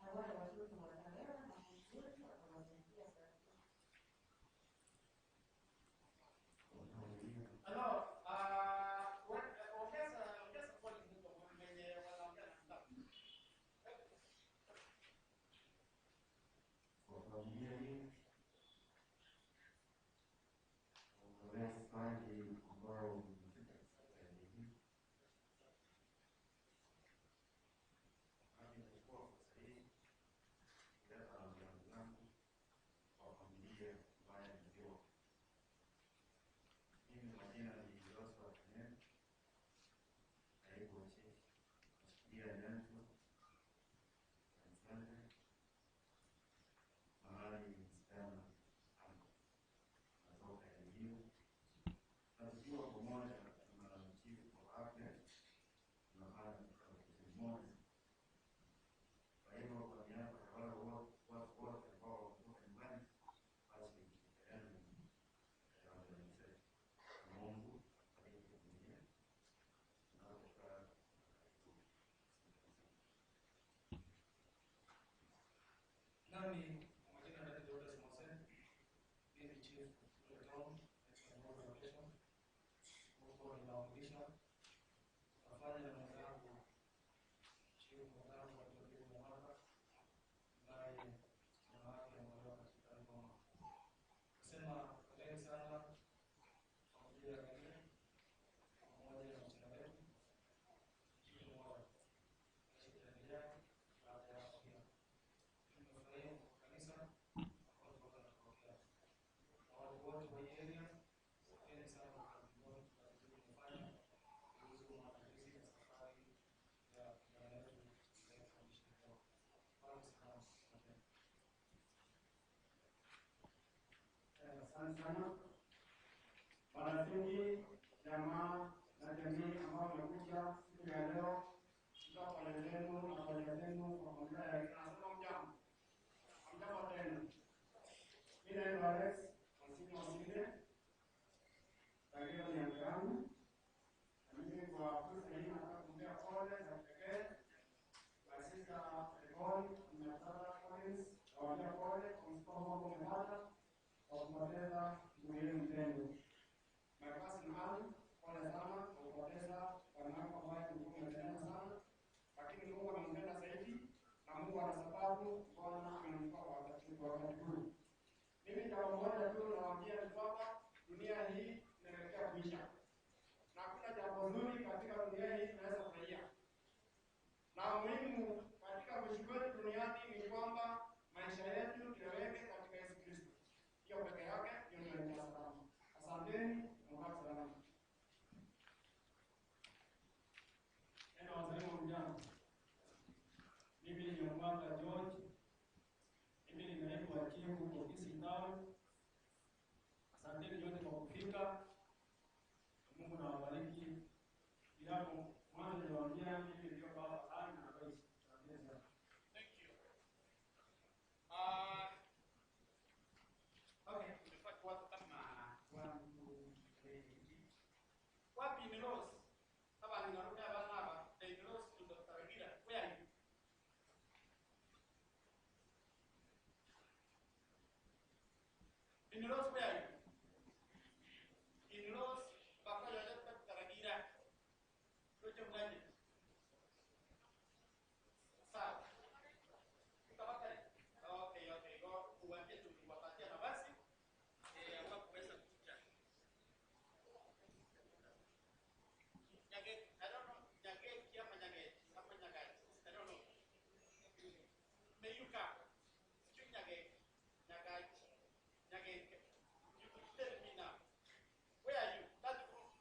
na wale watoto watalea na Mungu wetu atawasaidia sana. Hello, ongeza ongeza volume huko mwenye wanaongea na staff. Kwa familia hii kuondolea swali ambao umefika katika eneo hii. Nami nachukua fursa hii kuleta rambirambi zangu kwa familia ambayo imefiwa. Mimi majina ni Joshua Kenel, naibu wa chief, nashikilia nyanzo kanisani mahali msichana ako natoka eneo hiyo, na tukiwa pamoja na chifu wa afya tunafanya katika ofisi moja. Kwa hivyo kwa niaba ya wale watu wote ambao wametoka nyumbani, basi tupeane rambirambi zetu. Mungu abariki familia tunapokaa karibu. Nami kwa majina naitwa Deodatus Mose. Mimi ni chief kule town katika North Location. Huko ninawakilisha. Nafanya na mwenzangu chief mwenzangu wa David Mwaka ambaye msichana wake ameolewa katika Ngoma. Nasema poleni sana familia ya Galilaya pamoja na msichana wetu. Jipe moyo. Maisha itaendelea baada ya hapo pia. Tumefurahia kwa kanisa ambao tulikuwa tunatokea. Na watu wote wa hii area, asanteni sana kwa kazi nzuri mmefanya kuhusu maandalizi na safari ya kijana wetu ambaye leo. Asante sana, asanteni. Asante sana marafiki, jamaa na jamii ambao wamekuja siku ya leo kutoa pole zenu na pole zenu kwa familia ya nasema mjambo. Mjambo tena. Mimi naitwa Alex Masini Wasile. Tagio ni yangu yangu. Na mimi kwa fursa hii nataka kumpea pole za pekee my sister Yvonne na Sarah Collins, nawaambia pole kwa msiba huu ambao umepata kwa kupoteza ndugu yenu mpendwa. My cousin Ann, pole sana kwa kupoteza bwana wako ambaye ulikuwa umempenda sana, lakini Mungu anampenda zaidi na Mungu ana sababu Bwana amempa kwa wakati huu. Mimi jambo moja tu nawaambia ni kwamba dunia hii inaelekea kuisha, na hakuna jambo zuri katika dunia hii tunaweza kufurahia, na muhimu katika kuishi kwetu duniani ni kwamba maisha yetu tuyaweke katika Yesu Kristo. Hiyo peke yake ndio tunaelekea salama. Asanteni na mbaki salama. Tena wasalimu mjambo. Mimi ni Nyong'wanga George. Mimi ni naibu wa chifu huko Kisii Town. Asanteni nyote kwa kufika. Mungu na wabariki. Bila mwanzo niliwaambia mimi ndio baba sana na rais. Asanteni sana. Thank you. Okay, tumepata watu kama 1 2 3. Wapi ni Rose? Kama ninarudia bana hapa, the Rose to Dr. Gira. Where are you? In-laws, where are you? In-laws, baka yote taragira. Rojo mgani? Sawa. Tutawatari. Okay, okay. Go uambie tuliwapatia nafasi wa kuweza kuja. Nyage, I don't know. Nyage ama nyage, ama nyage. I don't know. May you come. Sijui nyage, nyagaji, nyage. You could tell me now. Where are you? That group.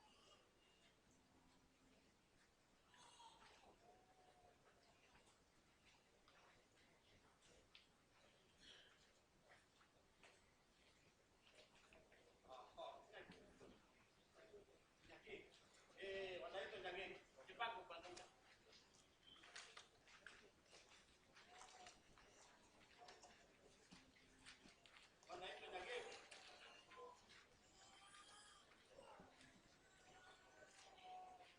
Nyage. Wanaitwa nyage. Jipange upande ule. Wanaitwa nyage.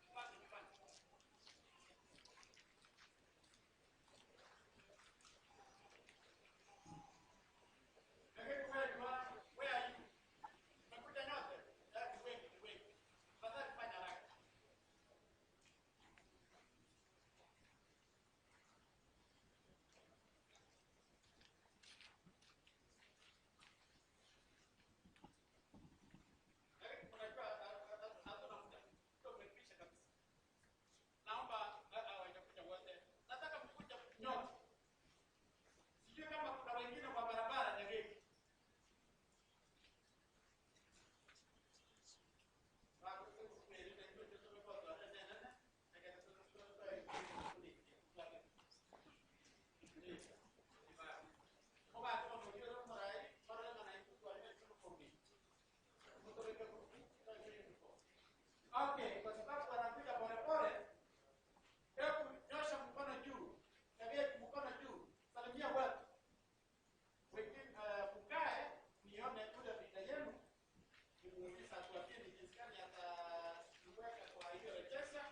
Jipange, jipange. Nyage, where you are? Where are you? Mmekuja nyote? Ni wengi, ni wengi. Tafadhali fanya haraka. Lakini unajua hatuna muda. Ndio umekwisha kabisa. Naomba hawajakuja wote. Nataka mkuje nyote. Sijui kama kuna wengine kwa barabara Nyageki. Okay, kwa sababu wanakuja polepole, hebu nyosha mkono juu, Nyageki mkono juu, salimia watu. Wengine mkae nione kule vita yenu, nimuulize atuambie ni jinsi gani ataiweka kwa hiyo rejesha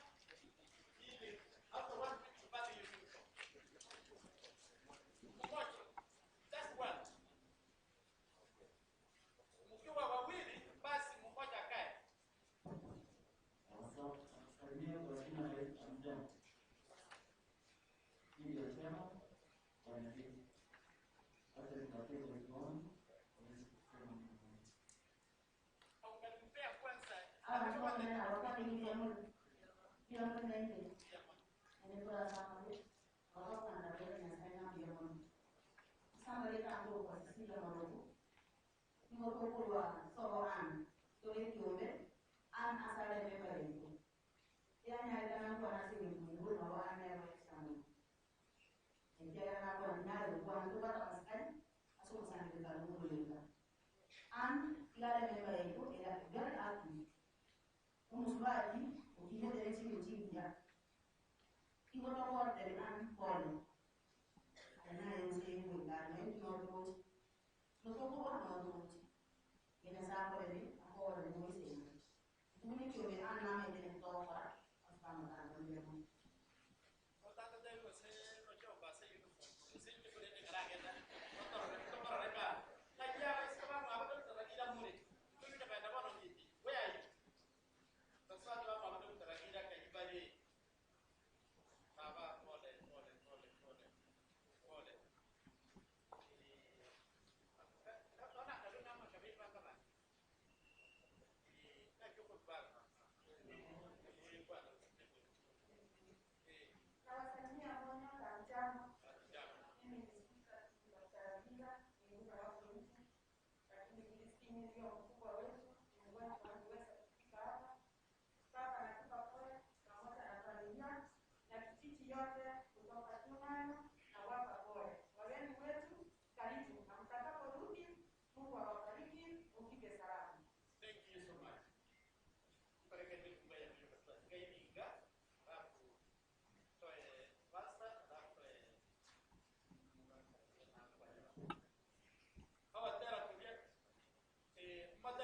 ili after one week tupate hiyo uniform. Mmoja, just one. Mkiwa wawili basi mmoja akae. Salimia kwa jina la Yesu amjambo. Mimi ndio chema wa Nyageki. Acha nipatie kwa mikono waweze kusema neno moja. Ungenimpea kwanza. Umusubati ukihetere chini chinja ingolokotere an pole anaye nse ingana notokuti notokuwa notokuti ina sakolele akore moisena tuni kyobe an namendele mtoka asana kana ndemo. Nawasalimia moja la mchana. Mimi ni Spika Dr. Ni muda wako mtu, lakini nilisikia ndio mkubwa wetu, mgonjwa hangeweza kufika hapa. Baba anatupa pole pamoja na familia na kijiji yote kutoka Tunayo na wapa pole. Wageni wetu karibu, na mtakaporudi Mungu awabariki, mfike salama. Thank you so much. Baraka mbaya ngaininga alafu toe pasta alafu hawa tera kulia mmoja.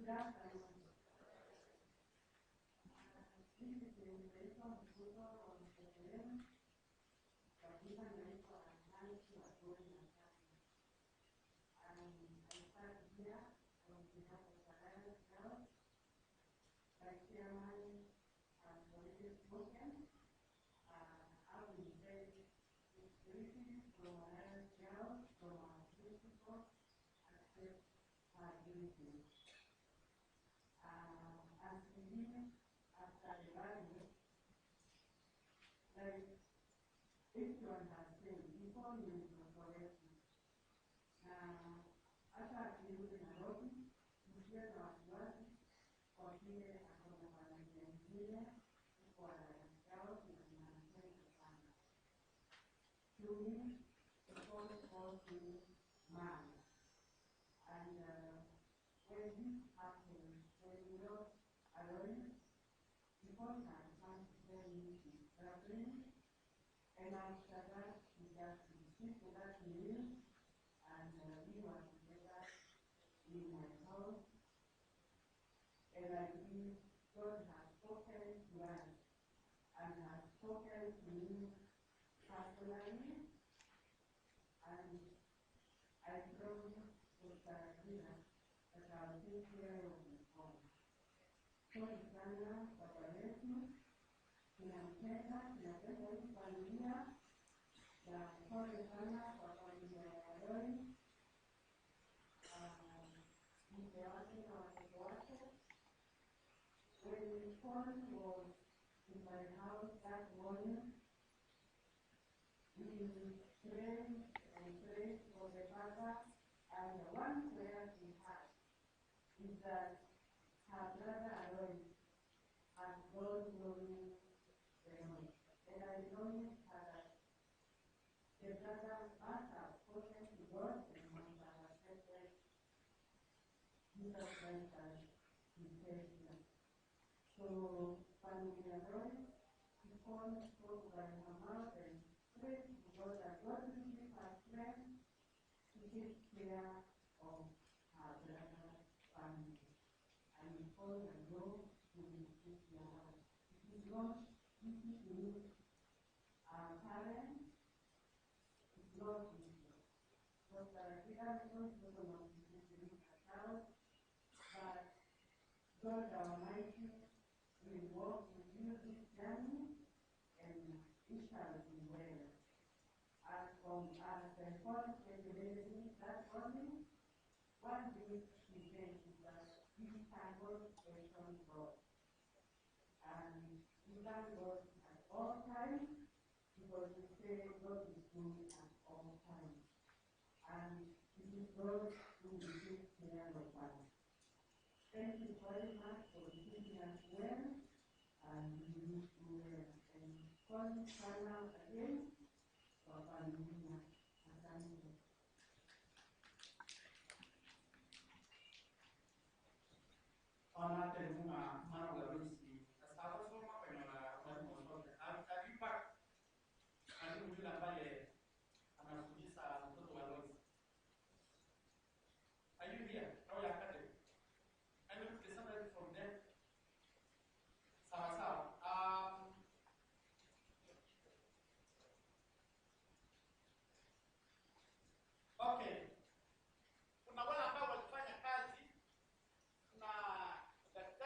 Good afternoon. Mimi naitwa Mtoto wa mtoto wenu. Kwa jina naitwa Nancy Wagoi Masaki. I start here on behalf of Alliance Girls. My chairman has already spoken. I will send greetings from Alliance Girls, from our principal, accept her greetings. As we leave after the rally, like everyone has said, before ni mtoto wetu, na hata akirudi Nairobi, msiwe na wasiwasi kwa vile ako na familia ingine huko Alliance Girls na tunampenda sana. To me, the phone calls me mom. And when this happened, when we lost Alois, the phone had come to tell me she's struggling. And after that, she just received that news, and we were together in my house. And I believe God has spoken to us and has spoken to me personally. And I promise Dr. Aguila that I'll take care of the home. Sorry sana baba yetu, tunampenda, tunapenda hii familia, na pole sana kwa familia ya Roy, mke wake na watoto wake. When Paul was in my house that morning, we prayed and prayed for the father, and the one prayer she had is that her brother Alois has gone glory the Lord. And I promised her that the brother must have spoken to God and must have accepted Jesus Christ as his Savior. So, Familia Roy, she called, spoke by her mouth and prayed to God that God will give her strength to take care of her brother's family. And we call the Lord to take care of. It is not easy to lose our parents. It's not easy. Dr. Akira was not easy to lose her child, but God Almighty will walk with you this journey, and it shall be well. As from as the first revelation that morning, one big event is that we cannot question God. And we thank God at all times, because we say God is good at all times. And it is God who will take care of us. Thank you very much for treating us well, and we wish you well. And call sana again kwa familia. Asante. Ona telunga mwana wa Loisi. Sasa soma kwenye mwalimu wote. Alipa mwalimu yule ambaye anafundisha mtoto wa Loisi. Are you here? Royal Academy. I will somebody from there. Sawa sawa. Okay. Kuna wale ambao walifanya kazi na daktari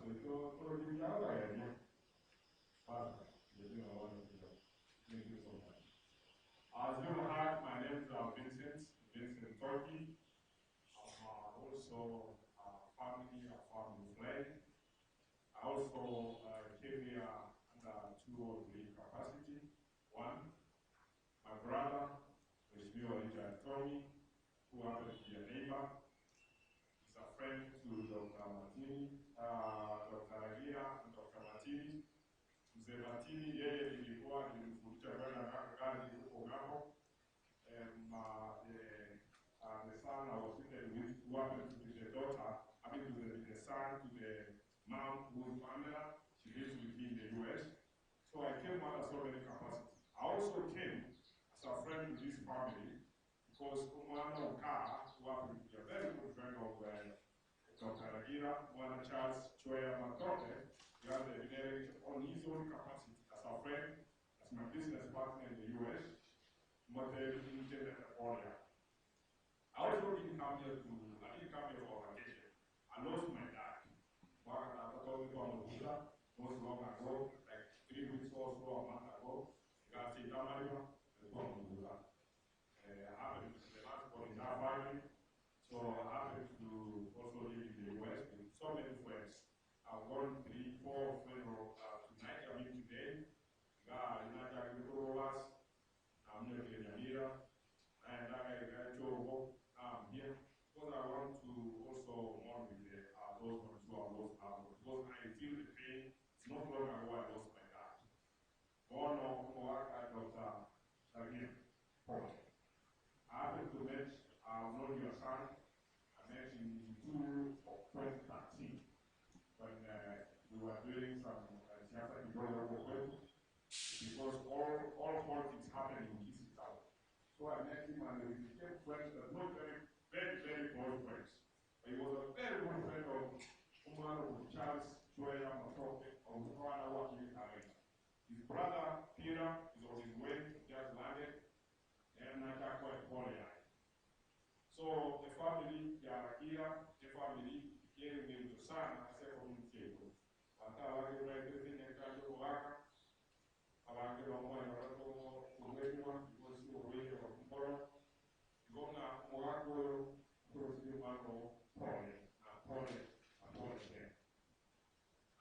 So you Pastor, you're doing a wonderful job. Thank you so much. As you heard, my name is Vincent Turkey. I'm also a family friend. I also came here under two or three capacity. One, my brother, Mheshimiwa Richard Tommy, who happens to be a neighbor, is a friend to Dr. Martini, Dr. Ragira and Dr. Martini. Mzee Martini yeye nilikuwa nilimfundisha kwenda kazi huko ng'ambo. The son I was seated with, who happened to be the daughter, I mean to the son, to the mom, who is Pamela, she lives with me in the US. So I came under so many capacities. I also came as a friend to this family because Umwana Oka, who happened to be a very good friend of Dr. Ragira, Mwana Charles Choya Matoke, he has the engineering on his own capacity as a friend, as my business partner in the US, I also didn't come here I didn't come here for vacation. I lost my dad. Not long ago, like 3 weeks or so, a month ago. I happened to be the last one in that family. So I happened to also live in the US with so many friends. I've gone 3, 4 funerals tonight, I mean today. I'm here because I want to also mourn with those ones who have lost loved ones. Because I feel the pain. It's not long ago I lost my dad. Dr. Samir Paul. I happened to meet, I've known your son. I met him in 2013 when we were doing some siasa kidogo huko kwetu, because all politics happen in Kisii town. So I met him and we became friends, but not very, very, very close friends. But he was a very good friend of Umar Charles Choya Matoke of Mwana Wakili Karenga. His brother Peter is on his way, just landed, and So the family ya Ragira, the family became sana as a community.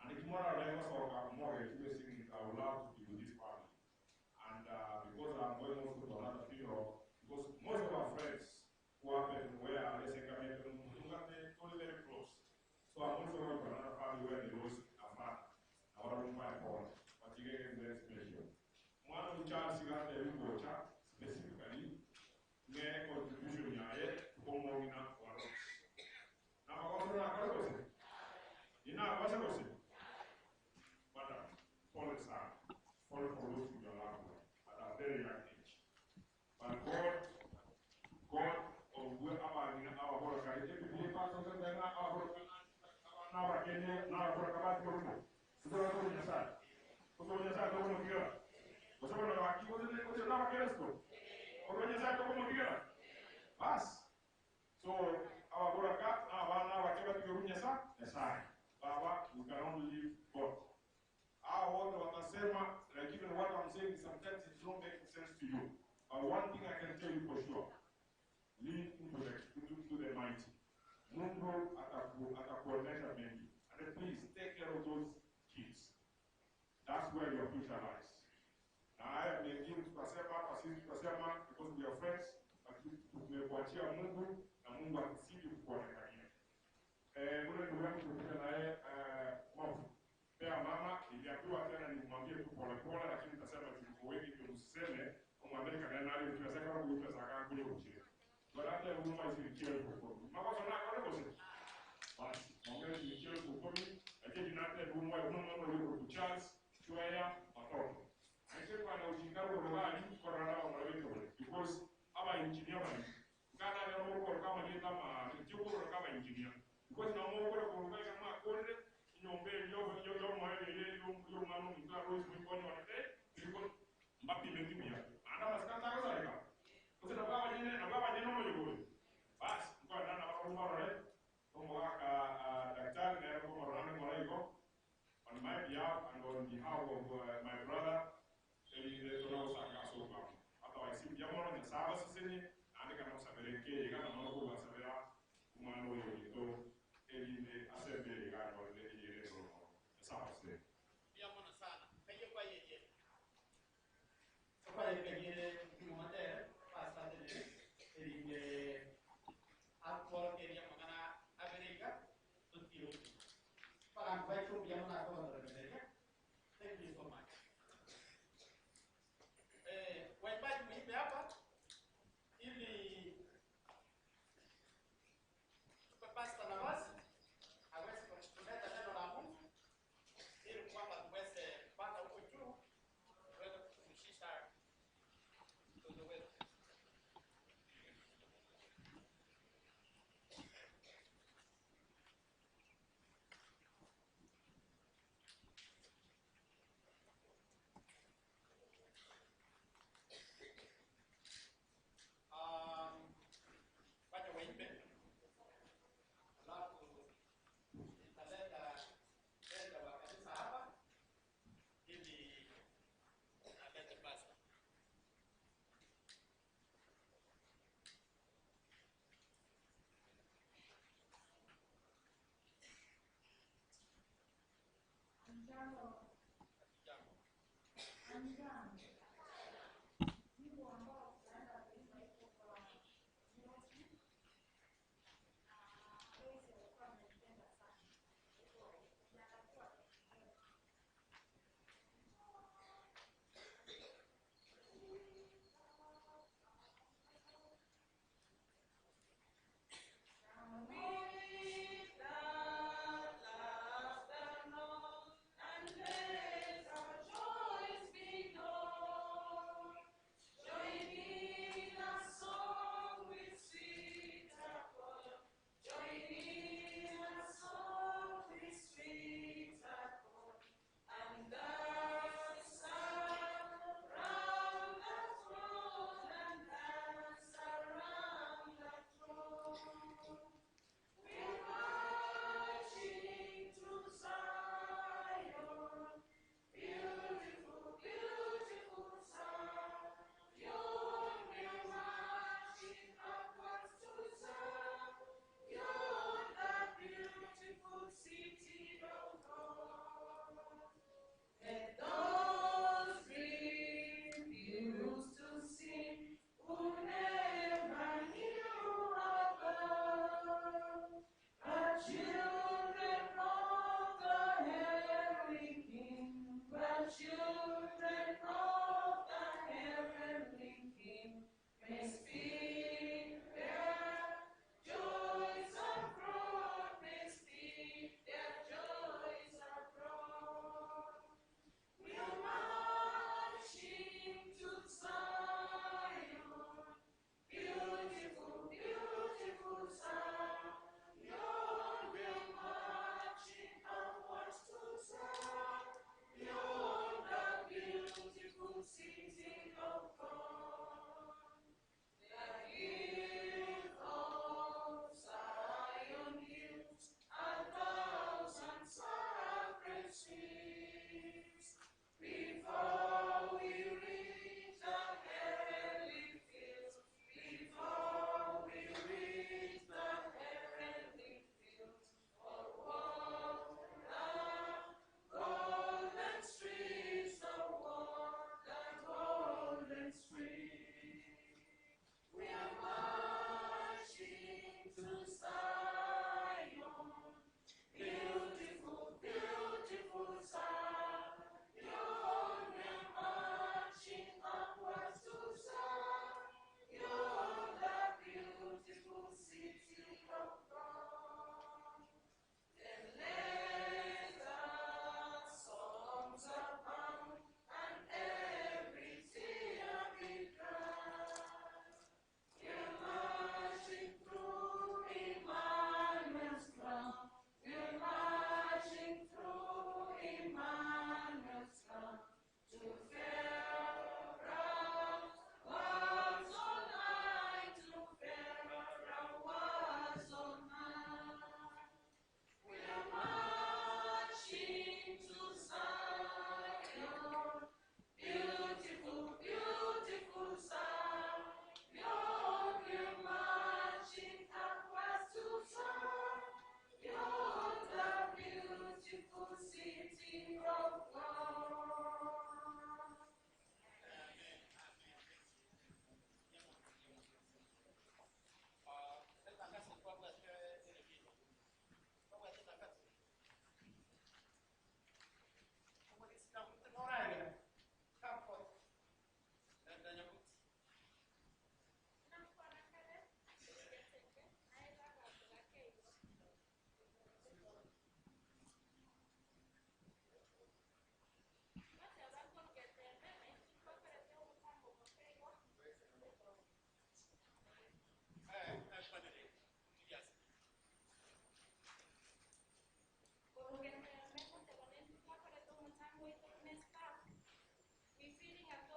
And tomorrow I would love to be with this family. And because I'm going also to another funeral, because most of our friends who happen where they very close. So I'm also going to another family where they lost a father. I want to find Paul, but he is very special. One of the Charles specifically, their contribution for losing your loved one at a very young age. But God, So Baba, we can only leave God. Like even what I'm saying, sometimes it's not making sense to you. But one thing I can tell you for sure, lean into the mighty. Mungu atakuonesha mengi. And please take care of those kids. That's where your future lies. Na haya mengine tutasema hapa, sisi tutasema because we are friends, lakini tumekuachia Mungu na Mungu akizidi kukuonekania. Ule ndugu yangu tulikuja naye Mofu. Pea mama niliambiwa tena nimwambie tu pole pole, lakini nitasema tuko wengi ndio msiseme umwambie kana nani tunasema kama kuuza saka kule uchie. Baada ya huduma isilikie huko. Makosa na kwa kosa. Basi, mwambie isilikie huko lakini tunataka huduma ya mama ndio Charles Chwaya watoto. Aisha na ushindano rogani kwa rada wa marafiki because aba engineer bali. Kana leo kwa kama ni kama kitu kama engineer. Because na mo kwa kwa kama kone nyombe yo yo yo mo yo yo mano mtu arose mkono wa te iliko mbapi mengine ana maskata kwa sarika. Kwa na baba jene na baba jene mo yogo. Bas kwa na na kwa maro le. Kwa daktari na kwa maro na kwa iko. behalf of my brother elinde tonagosangasoka otherwise mbuya mono Nyasaye abasesenie naende kana gosabera ekeye iga nabo kobasabera omwana oyo oito elinde ase embere iga anyorire eyere eromo. Nyasaye abasesenie. Mbuya mono sana. Kaye kwa yeye. Kwa yeye kimate pasate ne elinde akor keria magana aberega tutiro. Para mbai ko mbuya mono akor. Thank you so much.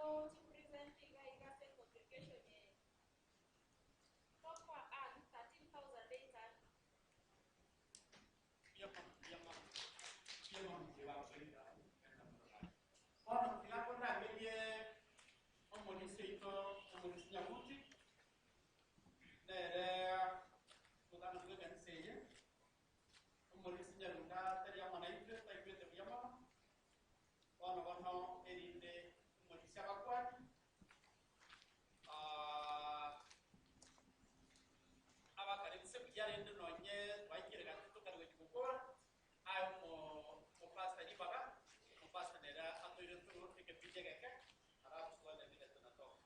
To present iga igase congregation ye. Tokwa an 13,800. Ono tigakonda ngerie omulisi oito omulisi nyabuti nere mutano bwe kanisa eye omulisi nyarunda tari amana itwe taigwete buya mono bono bono erinde omulisi abakwani abakaribise buya rende nonye twaikire gati tukarwe gukora ayo mo pastor ribaga mo pastor nera atoire turu ekepije geke halafu tuone vile tunatoka.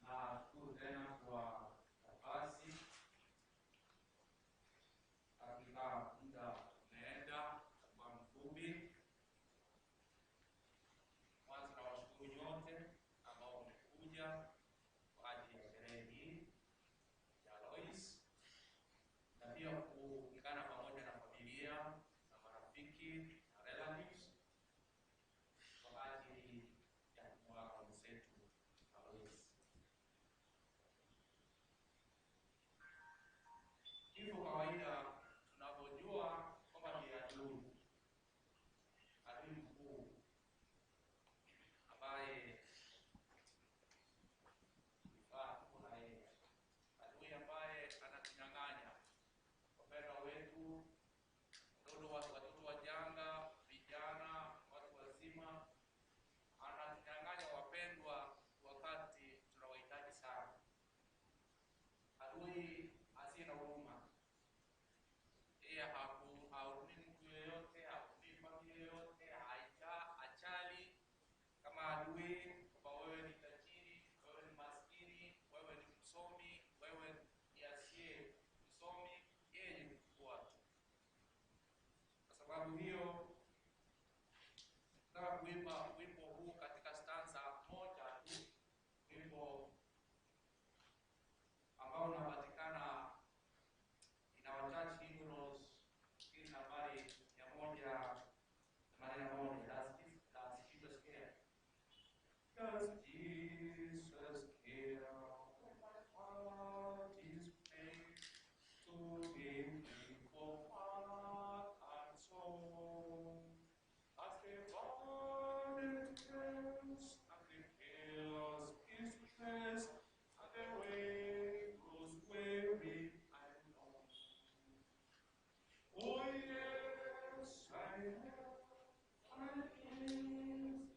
Nashukuru tena kwa nafasi. sababu hiyo nataka kuimba wimbo huu katika stanza moja tu, wimbo ambao unapatikana in our church hymnals, hii nambari 181. That's Jesus care. Does Jesus care? What is pain to him for heart and soul? As the bonnet turns and the chaos is dressed, and the way grows weary and long. Oh yes, I know, I is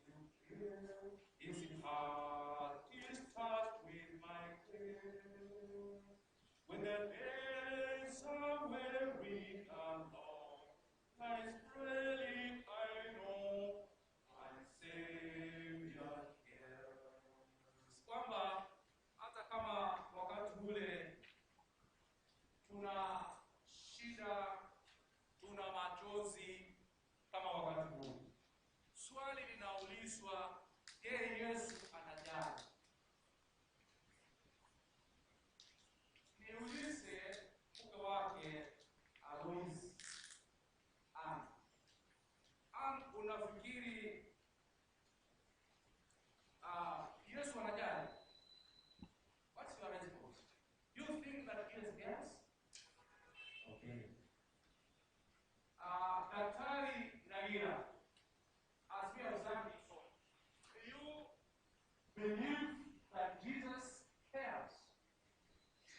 you care. His heart is touched with my care. When the days are weary and long, lies praying, I know my Savior cares. Kwamba hata kama wakati ule tuna shida, tuna machozi kama wakati huu, swali linaulizwa, je, Yesu anajali? Niulize mke wake Alois, Ann. Ann, unafikiri Yesu anajali? What's your response? You think that Jesus cares? Okay. Daktari Raila, as we have done before, do you believe that Jesus cares?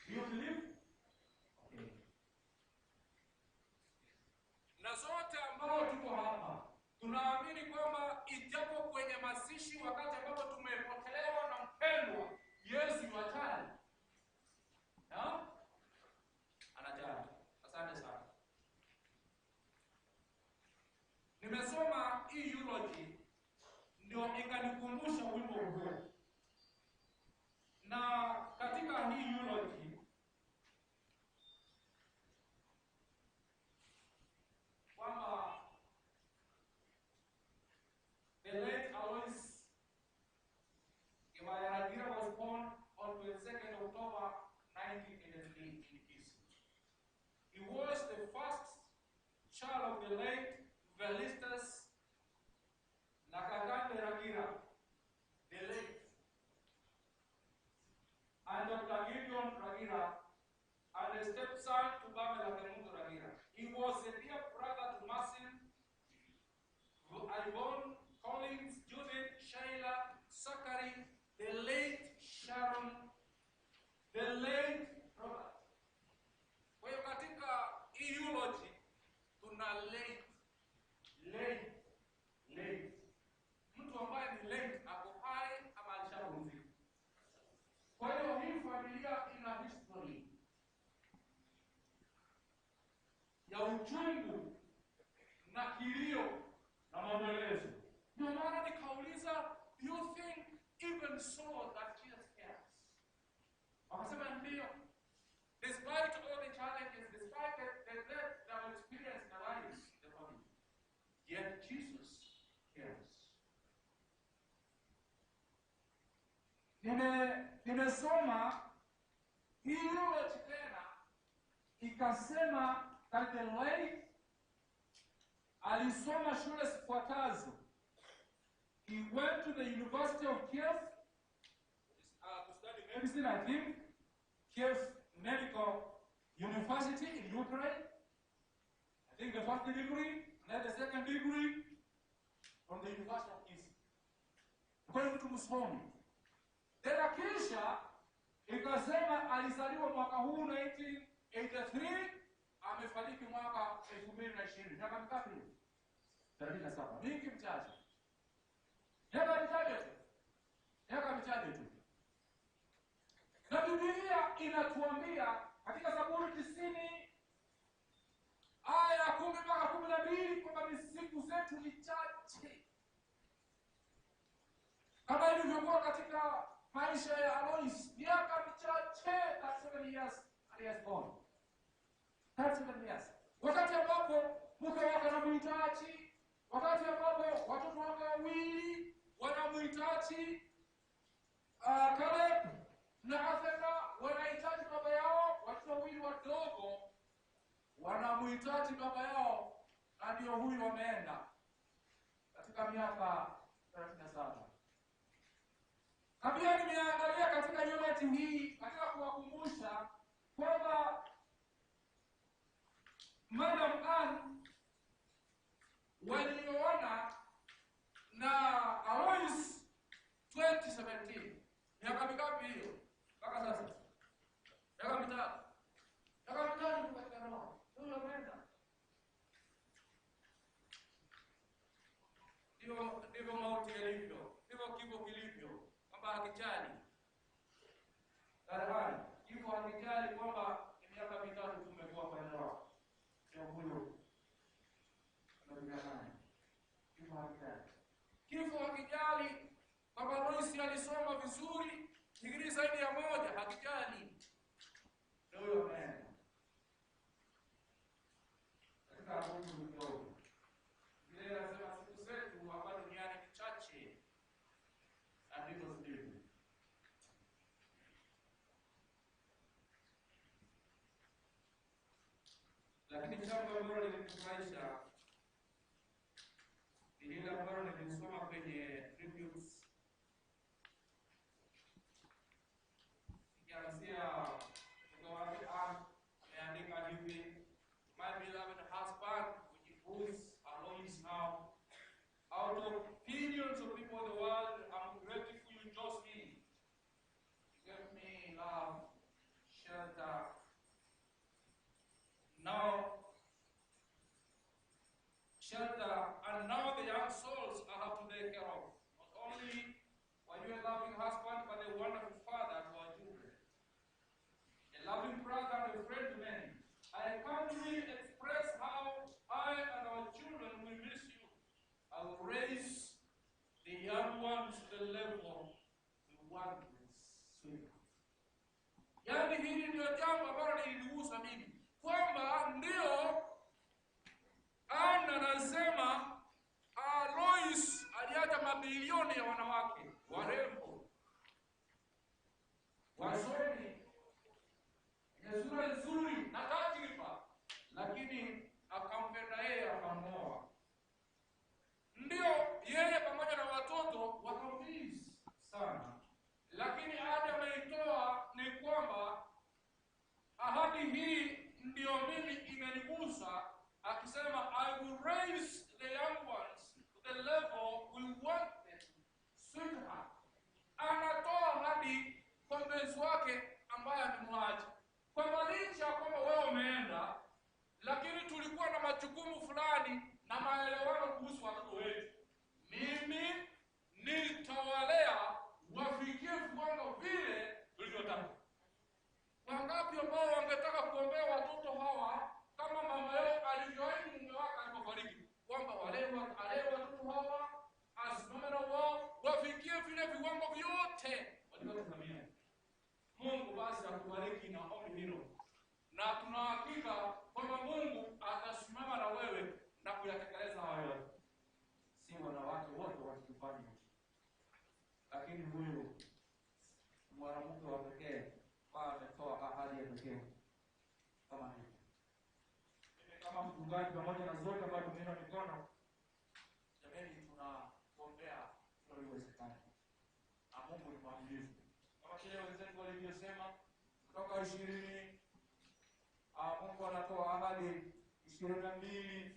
Do you believe? Okay. Na sote ambao tuko hapa tunaamini kwamba ijapo kwenye mazishi, wakati ambapo tumepotelewa na mpendwa, Yesu yuajali. Na? Anajali. Asante sana. Nimesoma hii eulogy ndio ikanikumbusha wimbo huu. Na katika hii eulogy kwamba the late Alois Kibaya Ragira was born on 22nd October 1983 in Kisii. He was the first child of the late Velistus Nakagande Ragira, the late, and Dr. Gideon Ragira, and a stepson to Pamela Kemunto Ragira. He was a dear brother to Marcin, Yvonne, Collins, Judith, Sheila, Zachary, the late Sharon, the late Robert. Kwa hiyo katika hii eulogy tuna late, late, late. Mtu ambaye ni late ako hai ama alishapumzika. Kwa hiyo hii familia ina history ya uchungu na kilio na maombolezo. Ndio maana nikauliza, do you think even so that Jesus cares? Wakasema ndio. Despite all the challenges, despite the death that we experience in our lives, the family, yet Jesus cares. Nimesoma hii eulogy tena ikasema that the late alisoma shule zifuatazo. He went to the University of Kiev to study medicine, I think. Kiev Medical University in Ukraine. I think the first degree, and then the second degree from the University of Kisii. Kwa hiyo mtu msomi. Tena kisha ikasema alizaliwa mwaka huu 1983, amefariki mwaka 2020. Miaka mingapi? 37. Mingi mchache. Miaka michache tu. Miaka michache tu. Na Biblia inatuambia katika Zaburi 90 aya 10 mpaka 12 kwamba siku zetu ni chache, kama ilivyokuwa katika maisha ya Alois, miaka michache, 37 years he has gone. 37 years. Wakati ambapo mke wake anamhitaji, wakati ambapo watoto wake wawili wanamhitaji, Caleb na Athena wanahitaji baba yao, watoto wawili wadogo wanamhitaji baba yao, na ndio huyu wameenda katika miaka 37. Na pia nimeangalia katika unit hii katika kuwakumbusha kwamba Madam Ann walioona na Alois 2017, miaka mingapi hiyo mpaka sasa? Miaka mitatu. Miaka mitatu katika ndoa. Huyo ameenda. Ndivyo mauti yalivyo, ndivyo kifo kilivyo, kwamba hakijali. Darahani, kifo hakijali kwamba ni miaka mitatu tumekuwa kwa ndoa. Ndio huyo ameenda. Kifo hakijali. Kifo hakijali kwamba Lois alisoma vizuri, digrii zaidi ya 1, hakijali. Ndio huyo ameenda. Katika Mungu mdogo. Biblia inasema siku zetu hapa duniani ni chache, na ndivyo zilivyo. Lakini jambo ambalo lilinifurahisha ni lile ambalo nilisoma kwenye tributes, ikianzia mke wake Ann ameandika hivi: My beloved husband, which is Alois now, out of billions of people in the world, I'm grateful you chose me. You gave me love, shelter. Now, shelter, and now the young souls I have to take care of. Not only were you a loving husband, but a wonderful father to our children, a loving brother and a friend to many. I can't really express how I and our children will miss you. I will raise the young ones to the level we want them to. Yaani hili ndio jambo ambalo liligusa mimi, kwamba ndio Anna anasema Alois aliacha mabilioni ya wanawake warembo, wasomi, wenye sura nzuri na tajriba, lakini akampenda yeye akamwoa. Ndio yeye pamoja na watoto wakamisi sana, lakini ahadi ameitoa ni kwamba ahadi hii ndio mimi imenigusa, akisema I will raise the young ones to the level we want them, sweetheart. Anatoa ahadi kwa mpenzi wake ambaye amemwacha, kwamba licha kwamba wewe umeenda, lakini tulikuwa na majukumu fulani na maelewano kuhusu watoto wetu. Mimi nitawalea wafikie viwango vile tulivyotaka. Wangapi ambao wangetaka kuombea watoto hawa kama mama yao alivyoahidi mume wake alipofariki, kwamba wale watoto hawa asimame na wao wafikie vile viwango vyote walivyotazamia. Mungu basi akubariki na ombi hilo, na tunahakika kwamba Mungu atasimama na wewe na kuyatekeleza hayo. Si wanawake wote wakifanya, lakini huyu mwanamke wa pekee ametoa ahadi ya pekee kama hivi. Mimi kama mchungaji pamoja na zote ambazo tumeinua mikono, jamani, tunakuombea tuliwezekana, na Mungu ni mwaminifu. Kama vile wenzangu walivyosema kutoka 20, Mungu anatoa ahadi 22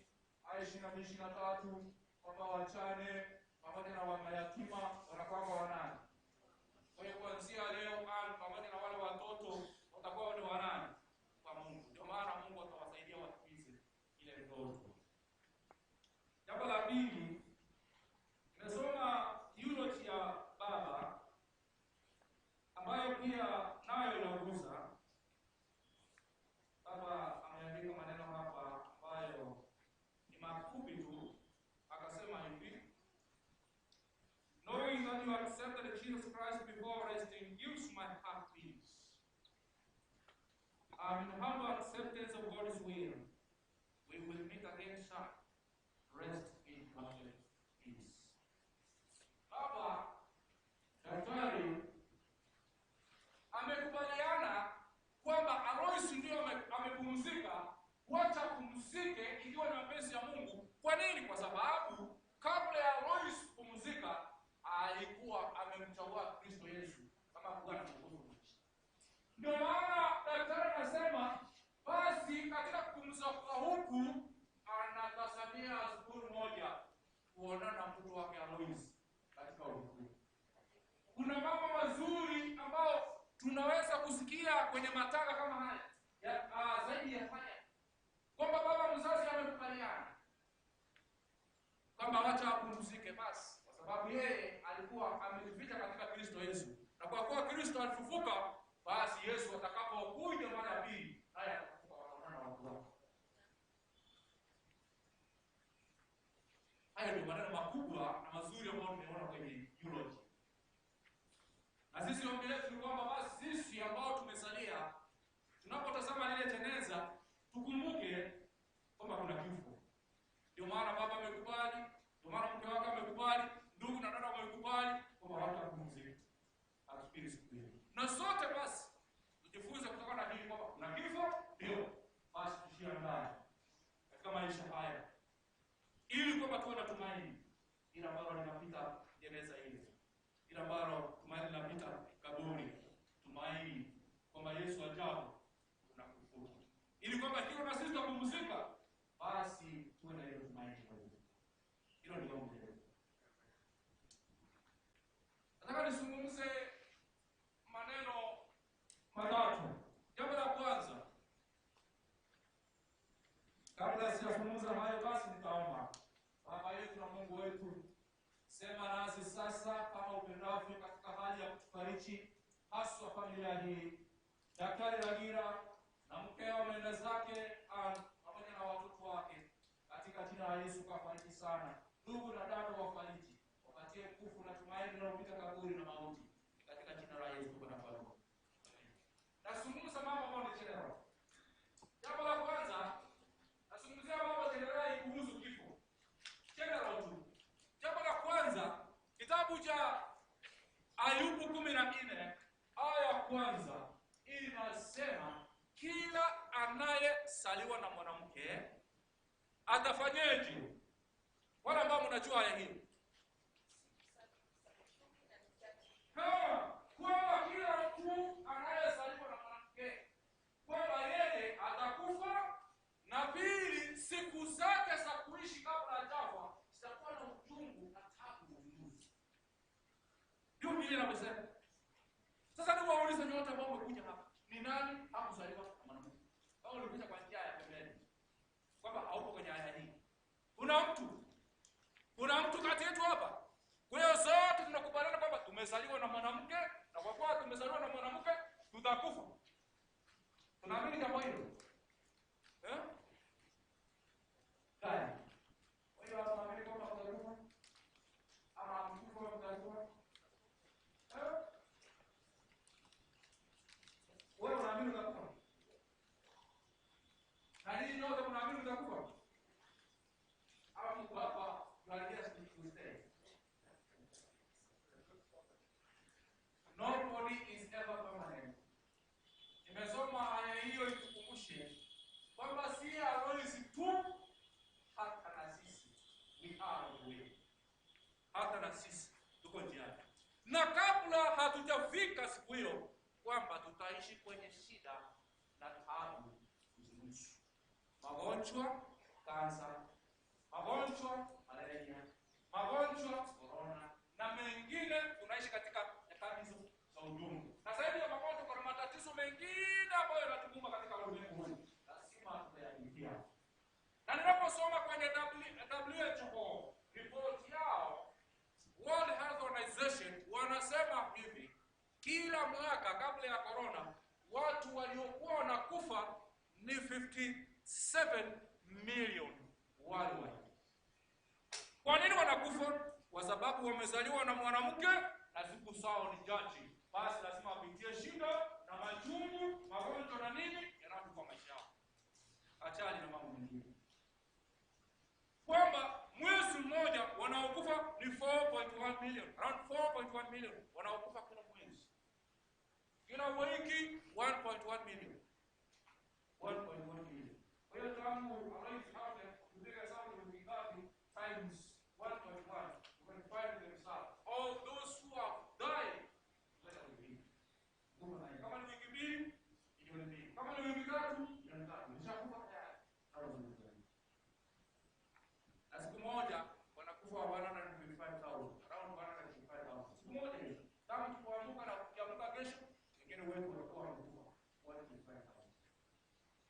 hadi 23 kwamba wachane pamoja na mayatima wanakuwa wanani. Kwa hiyo kuanzia leo pamoja na wale watoto watakuwa ni wanani kwa Mungu. Ndio maana Mungu atawasaidia watimize ile ndoto. Jambo la pili, nimesoma eulogy ya baba ambayo pia nayo inagusa. Baba ameandika maneno hapa ambayo ni mafupi tu, akasema hivi: Knowing that you accepted Jesus Christ before resting gives my heart peace. I'm in humble acceptance of God's will. We will meet again soon. Rest in perfect peace. Baba daktari amekubaliana kwamba Alois ndio amepumzika, wacha pumzike ikiwa ni mapenzi ya Mungu. Kwa nini? Kwa sababu kabla ya Alois kupumzika alikuwa amemchagua Kristo Yesu kama Bwana Mwokozi wa maisha. Ndio maana daktari anasema basi katika kupumzika huku anatazamia siku moja kuonana na mtoto wake Alois katika ulimwengu. Kuna mambo mazuri ambao tunaweza kusikia kwenye matanga kama haya ya, zaidi ya haya, kwamba baba mzazi amekubaliana kwamba wacha apumzike basi, kwa sababu yeye alikuwa amejificha katika Kristo Yesu, na kwa kuwa Kristo alifufuka, basi Yesu atakapokuja mara ya pili naye atafufuka, wataonana na watu wake. Haya ndio maneno makubwa na mazuri ambayo tumeona kwenye eulogy. Na sisi ombi letu ni kwamba basi sisi ambao tumesalia, tunapotazama lile jeneza tukumbuke kwamba kuna kifo. Ndio maana baba amekubali, ndio maana mke wake amekubali, ndugu na dada wamekubali kwamba watapumzika. Atusubiri siku hiyo. Na sote basi tujifunze kutokana na hili kwamba kuna kifo, ndio basi tujiandae katika maisha haya ili kwamba tuwe na tumaini ila ambalo linapita jeneza hili, ila ambalo tumaini linapita kaburi, tumaini kwamba Yesu ajapo kuna kufufuka, ili kwamba ikiwa na sisi tutapumzika, basi tuwe na hilo tumaini. Hilo ndio ombi letu. Nataka nizungumze maneno matatu. Jambo la kwanza, kabla sijazungumza hayo, basi nitaomba. Baba yetu na Mungu wetu, sema nasi sasa kama upendavyo katika hali ya kutufariji, haswa familia hii. Daktari Ragira na mkeo ameenda zake pamoja na watoto wake, katika jina la Yesu kafariji sana. Ndugu na dada wafariji, wapatie nguvu na tumaini linalopita kaburi na mauti, katika jina la Yesu Bwana Mfalme. Nazungumza mambo ambayo ni general. Jambo la kwanza, nazungumzia mambo general kuhusu kifo. General tu. Jambo la kwanza, kitabu cha Ayubu 14 aya ya kwanza inasema kila anayesaliwa na mwanamke atafanyeje? Wale ambao mnajua aya hii. Kwamba kila mtu anayesaliwa na mwanamke kwamba yeye atakufa, na pili siku zake za kuishi kabla hajafa zitakuwa na uchungu na taabu nyingi. Ndio Biblia inavyosema. Sasa ni waulize nyote ambao mmekuja hapa, ni nani hakuzaliwa na mwanamke? Au ulikuja kwa njia ya pembeni? Kwamba haupo kwenye aya hii. Kuna mtu kati yetu hapa? Kwa hiyo sote tunakubaliana kwamba tumezaliwa na mwanamke, na kwa kuwa tumezaliwa na mwanamke tutakufa. Tunaamini jambo hilo? Eh? Kaya. Kwa hiyo tunaamini kwamba tutakufa? Ama hamkufa mtakufa? Eh? Wewe unaamini utakufa? Na ninyi nyote mnaamini mtakufa? Ama mko hapa you are just to stay? Nobody is ever permanent. Nimesoma aya hiyo itukumbushe kwamba si Alois tu, hata na sisi we are on the way. Hata na sisi tuko njiani. Na kabla hatujafika siku hiyo kwamba tutaishi kwenye shida na taabu nusu. Magonjwa, kansa, magonjwa, malaria, magonjwa, corona na mengine. Tunaishi katika nyakati hizo za udumu. Na zaidi ya magonjwa kuna matatizo mengine ambayo yanatukumba katika ulimwengu huu. Lazima tuyapitie. Na ninaposoma kwenye WHO report yao, World Health Organization, wanasema hivi: kila mwaka kabla ya corona watu waliokuwa wanakufa ni 57 million worldwide. Kwa nini wanakufa? Kwa sababu wamezaliwa na mwanamke na siku zao ni chache. Basi lazima wapitie shida na machungu, magonjwa na nini yanayokufa maisha yao. Achali na mambo mengine. wiki 1.1 million. 1.1 million. Kwa hiyo tangu Alois afe, ukipiga hesabu ni wiki ngapi times 1.1, you can find the result. All those who have died, kama ni wiki mbili, milioni mbili. Kama ni wiki tatu, milioni tatu. Nishakufa tayari. Na siku moja wanakufa 125,000, around 125,000. Siku moja hiyo. Kama tukiamka na kuamka kesho, wengine wetu watakuwa wamekufa 125,000.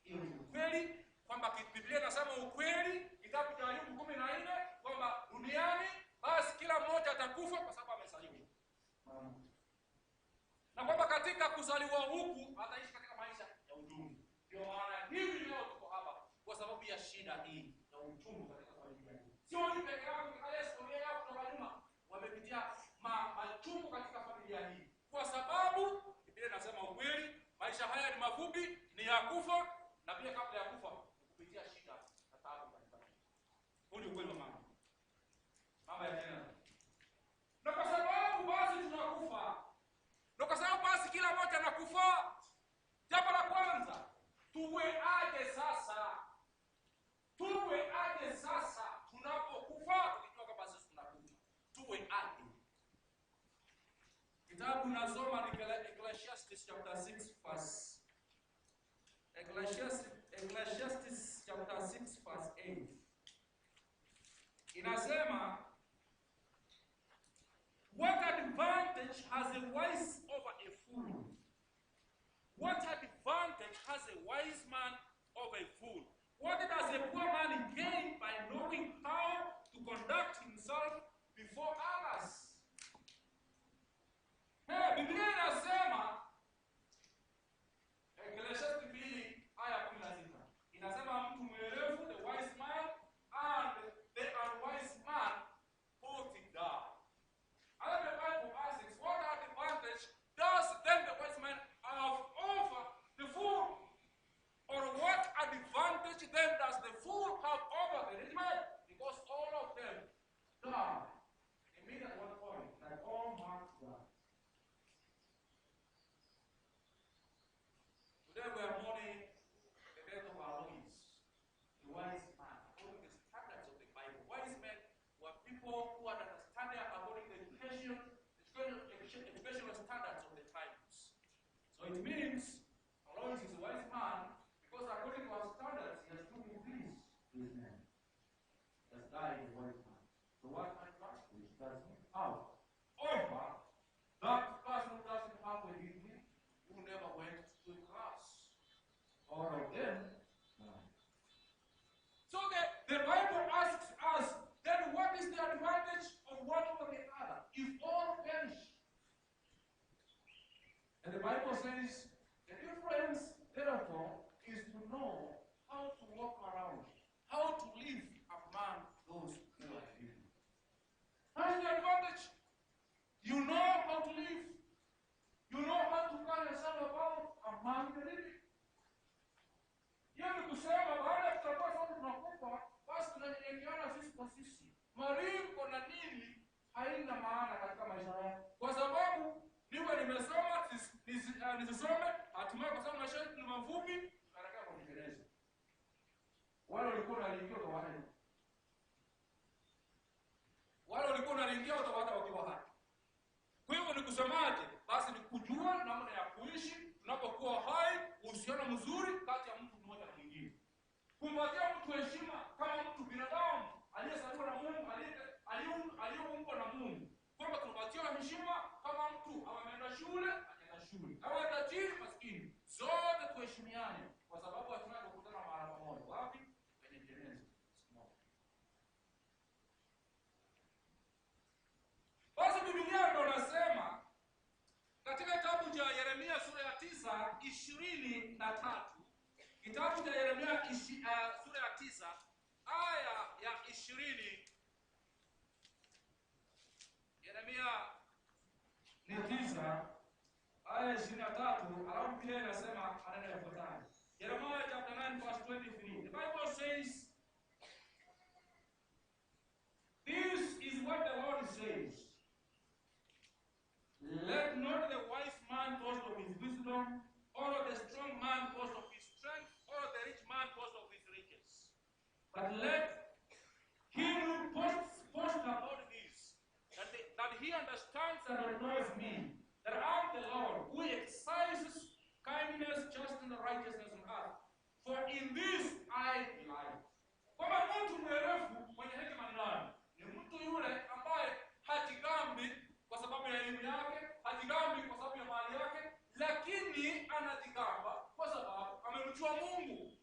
Hiyo ni ukweli kwamba Biblia inasema ukweli, kitabu cha Ayubu 14 kwamba duniani basi kila mmoja atakufa kwa sababu amezaliwa. Na kwamba katika kuzaliwa huku ataishi katika maisha ya uchungu. Ndio maana hivi leo tuko hapa kwa sababu ya shida hii ya uchungu katika familia hii. Sio mimi peke yangu, angalia historia yao kutoka nyuma, wamepitia machungu katika familia hii. Kwa sababu Biblia inasema ukweli, maisha haya ni mafupi, ni ya kufa, na pia kabla ya kufa ni kupitia shida na taabu mbalimbali. Huu ni ukweli wa mama. Mama ya tena. Na kwa sababu basi tunakufa, na kwa sababu basi kila mmoja anakufa, jambo la kwanza, tuwe aje sasa? Tuwe aje sasa tunapokufa tukijua kwamba sisi tunakufa? Tuwe aje? Kitabu nasoma ni Ecclesiastes chapter 6 verse Ecclesiastes chapter 6 verse 8. Inasema, what advantage has a wise over a fool? What advantage has a wise man over a fool? What does a poor man gain by knowing how to conduct himself before others? Hey, Biblia inasema Ecclesiastes 2:16. Inasema mtu mwerevu, the wise man, and the unwise man both die. And the Bible asks, what advantage does then the wise man have over the fool? Or what advantage then does the fool have over the rich man? Because all of them die. They meet at one point, like all men die. Today we are mourning the death of Alois, the wise man, according to the standards of the Bible. Wise men were people who had understanding according to the educational standards of the times. So it means Alois is a wise man because according to our standards, he has 2 degrees to his name. He has died a wise man. So what advantage does he have over that person who doesn't have a degree, who never went to class? All of them died. So the Bible asks us, then what is the advantage of one over the other if all perish? And the Bible says, the difference, therefore, is to know how to walk around, how to live among those who are living. What is the advantage? You know how to live. You know how to carry yourself about among the living. Hiyo ni kusema baada ya kutambua sote tunakufa, basi tunanyenyekeana sisi kwa sisi. Maringo na nini haina maana katika maisha yako. Kwa sababu niwe nimesoma, nisisome, hatimaye kwa sababu maisha yetu ni mafupi, tunaelekea kwa Uingereza. Wale walikuwa wanaingia utawaona. Wale walikuwa wanaingia utawaona wakiwa hai. Kwa hivyo ni kusemaje? Basi ni kujua namna ya kuishi tunapokuwa hai, uhusiano mzuri kati ya mtu mmoja na mwingine. Kumpatia mtu heshima kama mtu binadamu aliyezaliwa na Mungu, aliyeumbwa na Mungu. Kwamba tunapatia heshima kama mtu ameenda shule, hajaenda shule. Kama tajiri, maskini, zote tuheshimiane kwa sababu hatimaye tukutana mara moja. Wapi? Kwenye jeneza. Basi Biblia ndio inasema katika kitabu cha Yeremia sura ya 9:23, kitabu cha Yeremia sura ya 9 aya ya 20. Yeremia ni 9 aya 23, alafu Biblia inasema maneno yafuatayo. Jeremiah chapter 9 verse 23. The Bible says, this is what the Lord says. Let not the wise man boast of his wisdom, understands and knows me, that I am the Lord, who exercises kindness, justice, and righteousness on earth. For in this I delight. Kwamba mtu mwerevu mwenye hekima ni nani? Ni mtu yule ambaye hajigambi kwa sababu ya elimu yake, hajigambi kwa sababu ya mali yake, lakini anajigamba kwa sababu amemjua Mungu.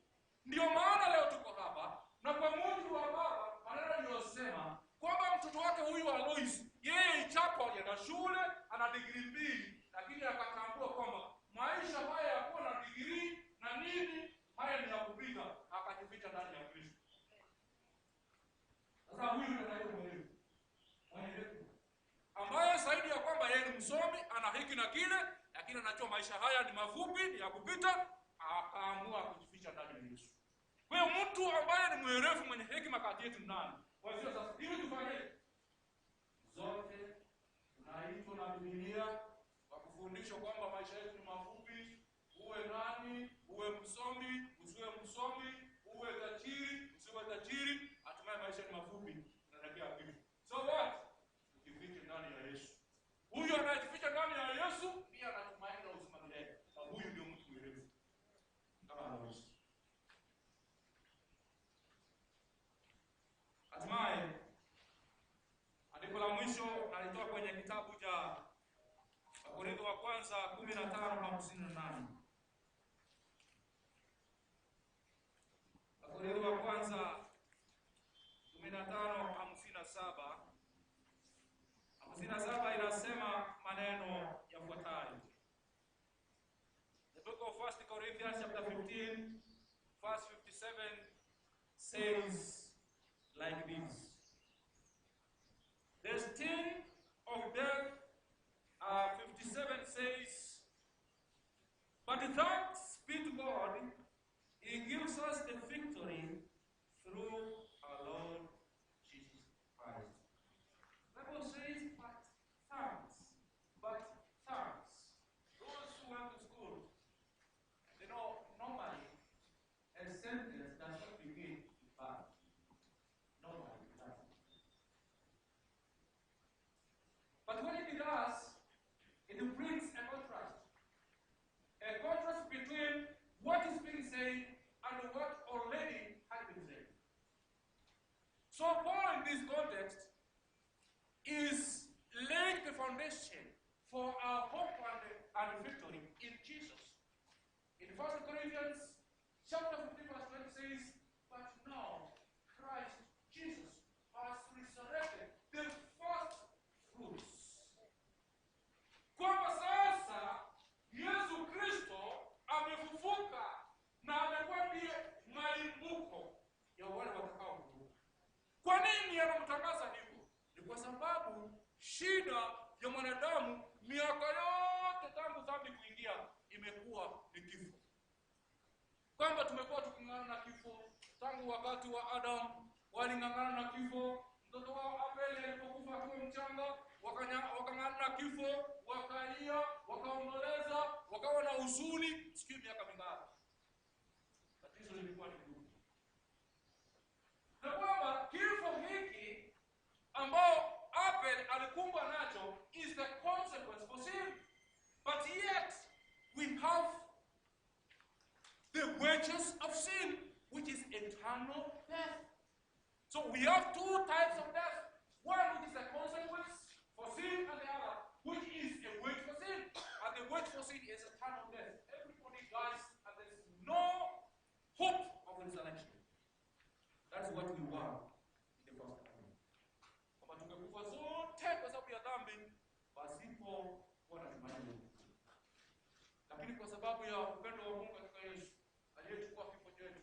Ndio maana leo tuko hapa, na kwa mujibu wa baba maneno aliyosema kwamba mtoto wake huyu Alois, yeye ichapo alienda shule ana digrii 2, lakini akatambua kwamba maisha haya ya kuwa na digrii na nini haya ni ya kupita, akajificha ndani ya Kristo. Sasa huyu ndiye anaitwa mwerevu, mwenye hekima, ambaye zaidi ya kwamba yeye ni msomi, ana hiki na kile, lakini anajua maisha haya ni mafupi, ni ya kupita, akaamua kujificha ndani ya Yesu. Kwa hiyo mtu ambaye ni mwerevu mwenye hekima kati yetu ni nani? Kwa hiyo sasa hivi tufanyeje? Zote tunaitwa na Biblia kwa kufundishwa kwamba maisha yetu ni mafupi. Uwe nani, uwe msomi, usiwe msomi, uwe tajiri, usiwe tajiri, hatimaye maisha ni mafupi, tunaelekea kifo. So what? Ujifiche ndani ya Yesu. Huyu anayejificha ndani ya Yesu ndiye anatumaini na uzima milele. Na huyu ndio mtu mwerevu kama Alois. Hatimaye andiko la mwisho nalitoa kwenye kitabu cha Wakorintho wa kwanza 15:58. Wakorintho wa kwanza 15:57. 57 inasema maneno yafuatayo. The book of 1 Corinthians chapter 15 verse 57 says like this. The sting of death, 57 says, but thanks be to God, he gives us the victory through our Lord Jesus Christ. The Bible says, but thanks, but thanks. Those who went to school, they know normally a sentence does not begin with but. Normally it doesn't. But when it does, it brings a contrast. A contrast between what is being said and what already had been said. So Paul in this context is laying the foundation for our hope and victory in Jesus. In 1 Corinthians chapter 15 verse 20 says, but now Christ Jesus has resurrected the first fruits. Kwamba sasa Yesu Kristo amefufuka na amekuwa ndiye malimbuko ya wale watakaofufuka. Kwa nini anamtangaza hivyo? Ni kwa sababu shida ya mwanadamu miaka yote tangu dhambi kuingia imekuwa ni kifo. Kwamba tumekuwa tuking'ang'ana na kifo tangu wakati wa Adam, waling'ang'ana na kifo. Mtoto wao Abeli alipokufa akiwa mchanga, wakang'ang'ana na kifo, wakalia, wakaomboleza, wakawa na huzuni, sijui miaka mingapi. Tatizo lilikuwa ni kubwa. Na kwamba kifo hiki ambao Abel alikumbwa nacho is the consequence for sin. But yet we have the wages of sin, which is eternal death. So we have two types of death. One which is a consequence for sin, and the other which is a wage for sin. And the wage for sin is eternal death. Everybody dies and there is no hope of resurrection. That's what we were in the first time. Kama tungekufa zote kwa sababu ya dhambi, pasipo kuwa na tumaini. Lakini kwa sababu ya upendo wa Mungu katika Yesu aliyechukua kifo chetu,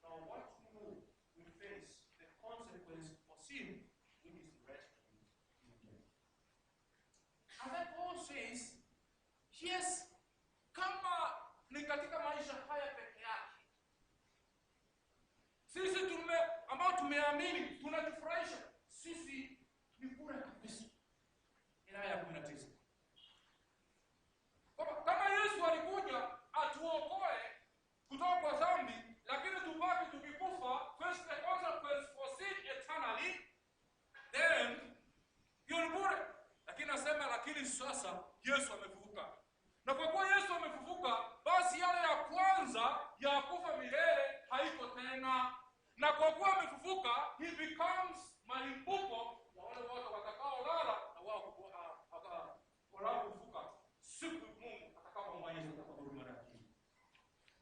now what we know, we face the consequence for sin, which is resurrection in death. And then Paul says, yes, kama ni katika maisha haya peke yake, sisi ambao tumeamini tunajifurahisha, sisi ni bure kabisa. Aya ya 19. Kama Yesu alikuja atuokoe kutoka kwa dhambi, lakini tubaki tukikufa, face the consequence for sin eternally, then hiyo ni bure. Lakini nasema sasa Yesu amefufuka. Na kwa kuwa Yesu amefufuka, basi yale ya kwanza ya kufa milele haiko tena. Na kwa kuwa amefufuka, he becomes malimbuko ya wale wote watakaolala na wao kufufuka siku Mungu atakapomwaa Yesu atakaporudi mara ya pili.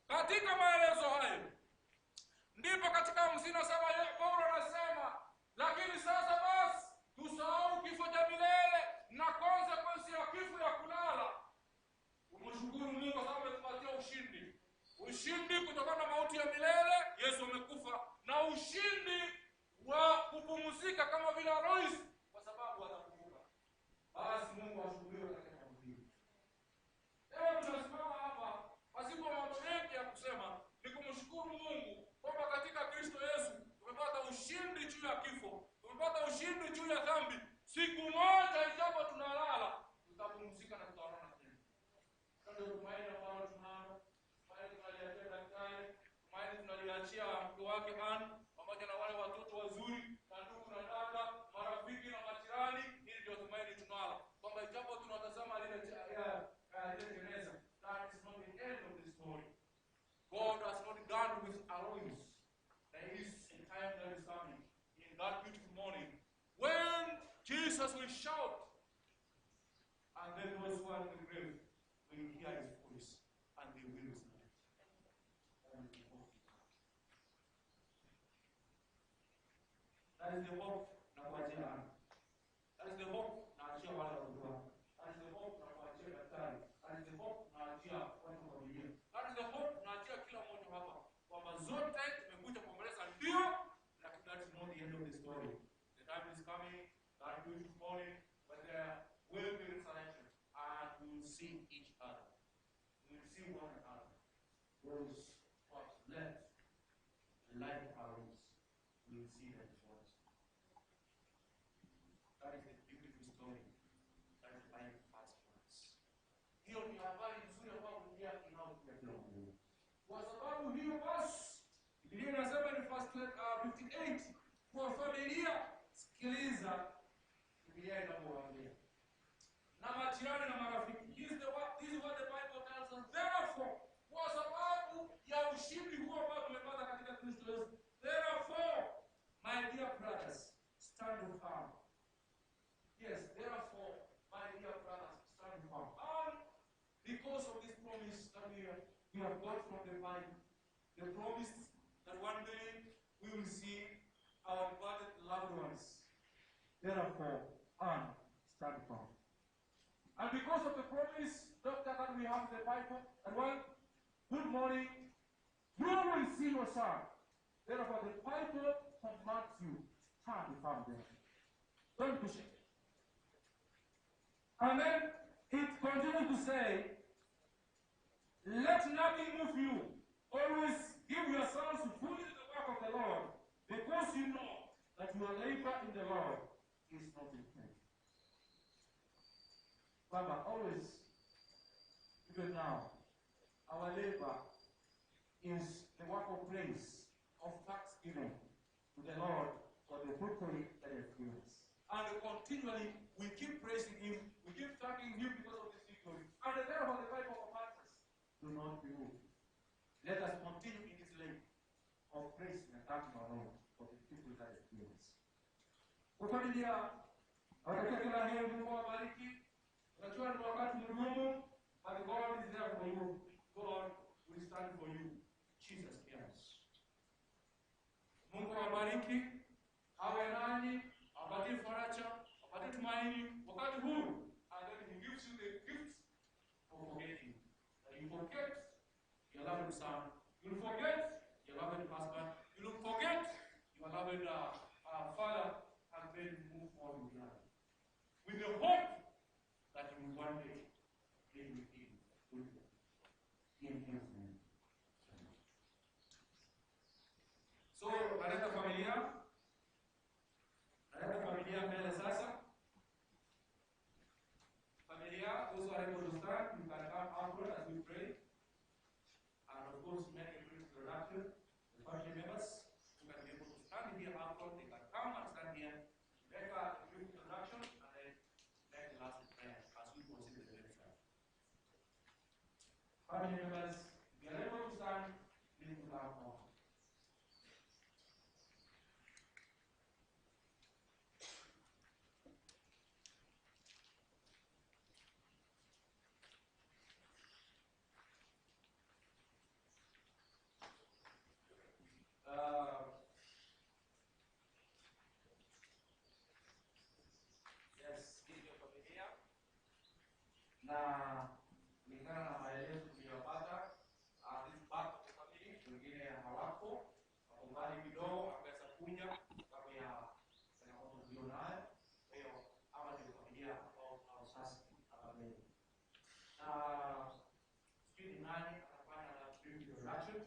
Katika maelezo hayo ndipo katika 57 Paulo anasema, lakini sasa basi tusahau kifo cha milele na consequence ya kifo ya kulala. Umshukuru Mungu kwa sababu ametupatia ushindi. Ushindi kutokana na mauti ya milele, Yesu amekufa, na ushindi wa kupumzika kama vile Alois, kwa sababu atafufuka. Basi Mungu ashukuriwe katika jambo hili. Leo tunasimama hapa pasipo mambo mengi ya kusema, ni kumshukuru Mungu kwamba katika Kristo Yesu tumepata ushindi juu ya kifo, tumepata ushindi juu ya dhambi. Siku moja ijapo tunalala, tutapumzika na tutaonana tena. Ndio tumaini ambalo tunalo, tumaini tunaliachia daktari, tumaini tunaliachia mke wake Ann, pamoja na wale watoto wazuri na ndugu na dada, marafiki na majirani. Hili ndio tumaini tunalo, kwamba ijapo tunatazama lile jeneza, that is not the end of the story. God has not done with Alois. There is a time that is coming in that beautiful morning when Jesus will shout, and then those who are in the grave will hear his voice and they will resurrect. That is the hope na kuachia Anna. That is the hope na achia wale watoto. That is the hope na kuachia daktari. That is the hope na achia watu wa familia. That is the hope na achia kila mmoja hapa, kwamba zote tumekuja kuomboleza ndio, lakini that is not the end of the story. The time is coming, that beautiful morning, when there will be resurrection and we will see each other. We will see one another. Those who have left like ours, we will see them once. That is the beautiful story that the Bible has for us. Hiyo ni habari nzuri ambayo Biblia inayotuletea kila mmoja. Kwa sababu hiyo basi, Biblia inasema ni verse 58, kwa familia, sikiliza Biblia inavyowaambia na majirani na marafiki. This is what the Bible tells us. Therefore, kwa sababu ya ushindi huo ambao tumepata katika Kristo Yesu, therefore, my dear brothers, stand firm. Yes, therefore, my dear brothers, stand firm. And because of this promise that we have got from the Bible, the promise that one day we will see our departed loved ones. Therefore, and stand firm. And because of the promise, doctor, that we have in the Bible, and one good morning, you will see your son. Therefore, the Bible commands you, stand firm there. Don't push it. And then it continues to say, let nothing move you. Always give yourselves fully to the work of the Lord, because you know that your labor in the Lord is not in vain. Baba, always, even now, our labor is the work of praise, of thanksgiving to the Lord for the victory that He has given us. And continually, we keep praising Him, we keep thanking Him because of this victory. And therefore, the Bible commands us, do not be moved. Let us continue in this labor of praising and thanking our Lord for the victory that He has given us. Kwa familia, nawatakia kila heri, Mungu awabariki. Unajua ni wakati mgumu, but God is there for you. God will stand for you. Jesus cares. Mungu awabariki, awe nanyi, awapatie faraja, awapatie tumaini wakati huu. And then he gives you the gift of forgetting. That you forget your loved son, you forget your loved husband, you forget your loved father, and then move on with life. With the hope that you will one day live with him in his name. So, naleta familia mbele sasa. Familia, those who are able to stand, you can come upward as we pray. And of course, make a brief introduction. The family members who can be able to stand here upward, they can come and stand here, make a brief introduction, and then make Family members, if you are able to stand, please put up more. Yes, hii ndio familia na kulingana na maelezo tuliyopata, this part of the family, wengine hawako, wako mbali kidogo, ameweza kuja sababu ya changamoto tulionayo. Kwa hiyo hawa ndio familia ambao tunao sasa hapa mbele. Na sijui ni nani atafanya brief introduction.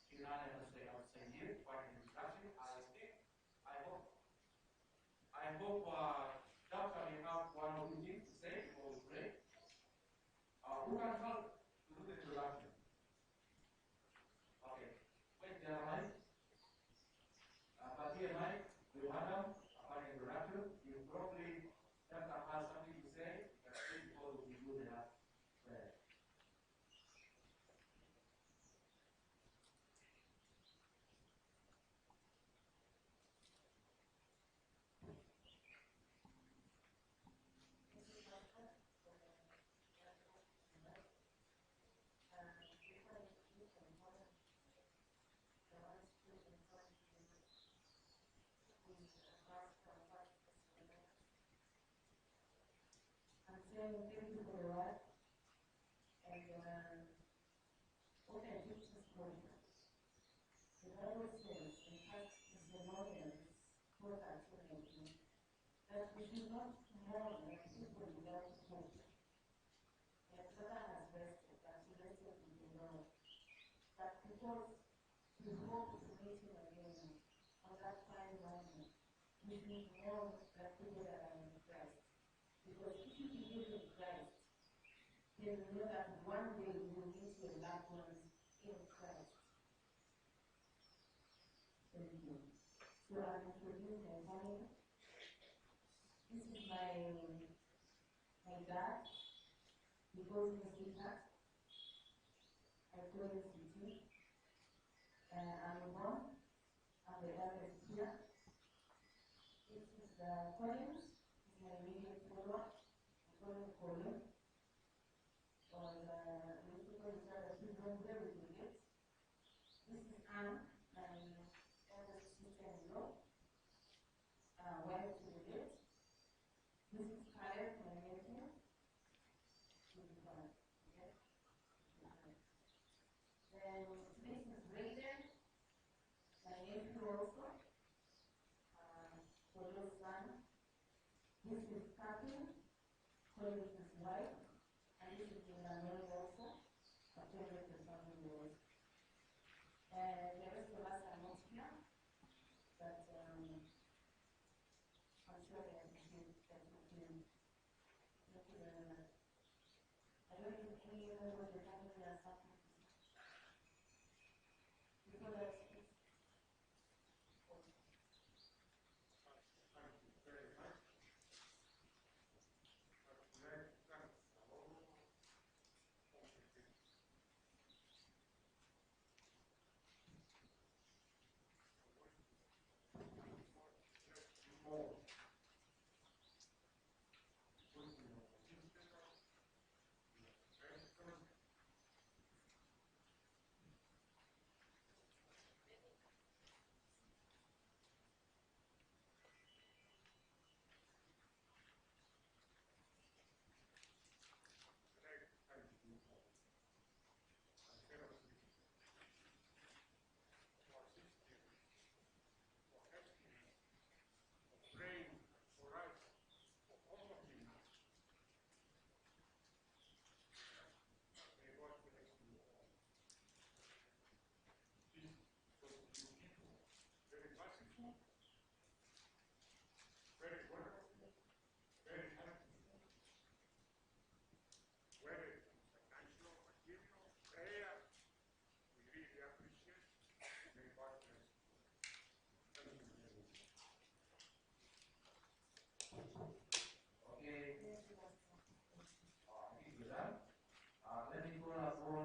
Sijui nani atatusaidia kufanya introduction. I think, I hope Doctor may have one or two things to say before we pray. Who can help to do the introduction? Okay. Wait, there are mic. Patia mic to Adam afanye introduction. You probably, Doctor has something to say, but please before we do the prayer. I'm saying thank you for the word and what I did this morning. The Bible says in 1 Thessalonians 4:13 that we should not mourn like people without hope. My brother has rested, and he rested in the Lord. But because we hope to meet him again on that fine morning, we should mourn like people that are in Christ. Because if you believe in Christ, then you know that one day you will meet your loved ones in Christ. Thank you. So I'm introducing my family. This is my dad. He calls me sweetheart. I call him sweetie. I'm Yvonne. I'm the eldest here. This is Collins. He's my immediate follower. I call him Colin. Or we used to call each other children very good. This is Anne, my eldest sister-in-law, wife to the late. This is Caleb, my nephew. He'll be fine. Okay? Then this is Raiden, my nephew also, Polo's son. This is Catherine, Collins' wife, and this is Emmanuel also, a favorite of the family was. And the rest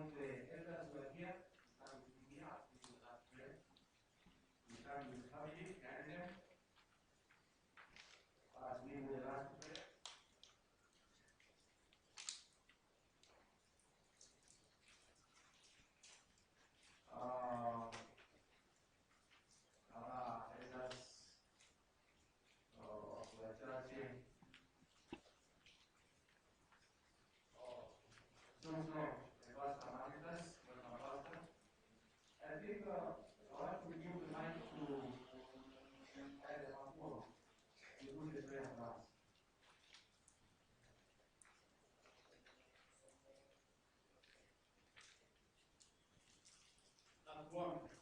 want the elders who are here to stand with me here as we do that prayer. We stand with the family behind them as we do the last prayer. Elders of the church, so the Pastor Manitas, welcome Pastor. I think I want to give the mic to Elder Makuo to do the prayer for us. Na tuombe.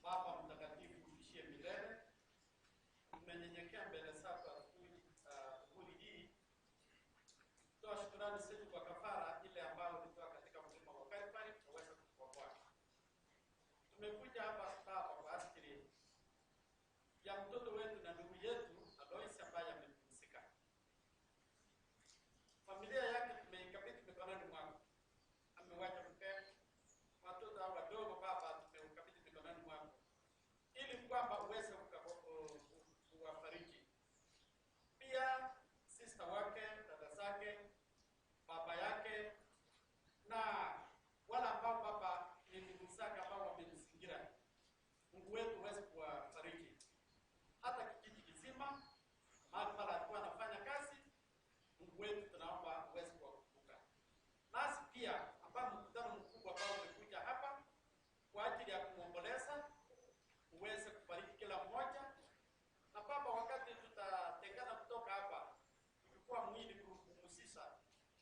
Baba Mtakatifu uishie milele, tumenyenyekea mbele zako asubuhi hii, toa shukrani zetu kwa kafara ile ambayo ulitoa katika mlima wa Kalvari ukaweza kutukomboa. Tumekuja hapa Baba kwa ajili ya mtoto wetu na ndugu yetu Alois ambaye amepumzika. Familia yake tumeikabidhi mikononi mwako. Amewacha mke, watoto hao wadogo Baba, tumeukabidhi mikononi mwako ili kwamba uweze kuwafariji. Pia sister wake, dada zake, baba yake na wale ambao Baba ni ndugu zake ambao wamemzingira, Mungu wetu uweze kuwafariji. Hata kijiji kizima mahali pale alikuwa anafanya kazi, Mungu wetu tunaomba uweze kuwakumbuka. Nasi pia ambao mkutano mkubwa ambao umekuja hapa kwa ajili ya kumwomboleza, uweze kubariki kila mmoja. Na Baba, wakati tutatengana kutoka hapa tukikuwa mwili kupumzisha,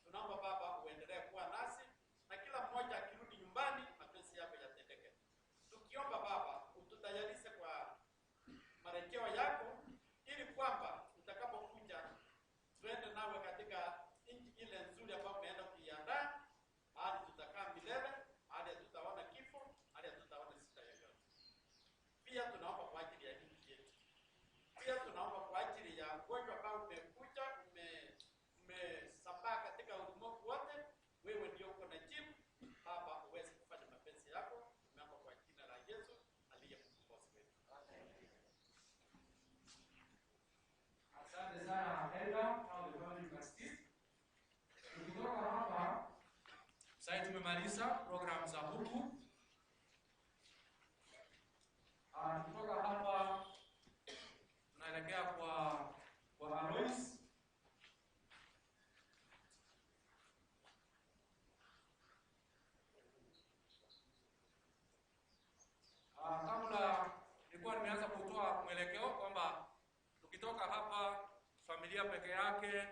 tunaomba Baba uendelee kuwa nasi na kila mmoja akirudi nyumbani mapenzi yako yatendeke. Tukiomba Baba ututayarishe kwa marejeo yako, ili kwamba utakapokuja tuende nawe katika nchi ile nzuri ambayo umeenda kuiandaa, mahali tutakaa milele, mahali hatutaona kifo, mahali hatutaona shida yoyote. Pia tunaomba kwa ajili ya nchi yetu. Pia tunaomba kwa ajili ya ugonjwa ambao umekuja umesambaa katika ulimwengu wote. Wewe ndio uko na jibu Baba, uweze kufanya mapenzi yako. Tunaomba kwa jina la Yesu aliye mkombozi wetu. Asante sana Elda, now the family can sit. Tukitoka hapa sasa tumemaliza program za huku. Kutoka hapa tunaelekea kwa Alois. Kabla nilikuwa nimeanza kutoa mwelekeo kwamba tukitoka hapa familia peke yake,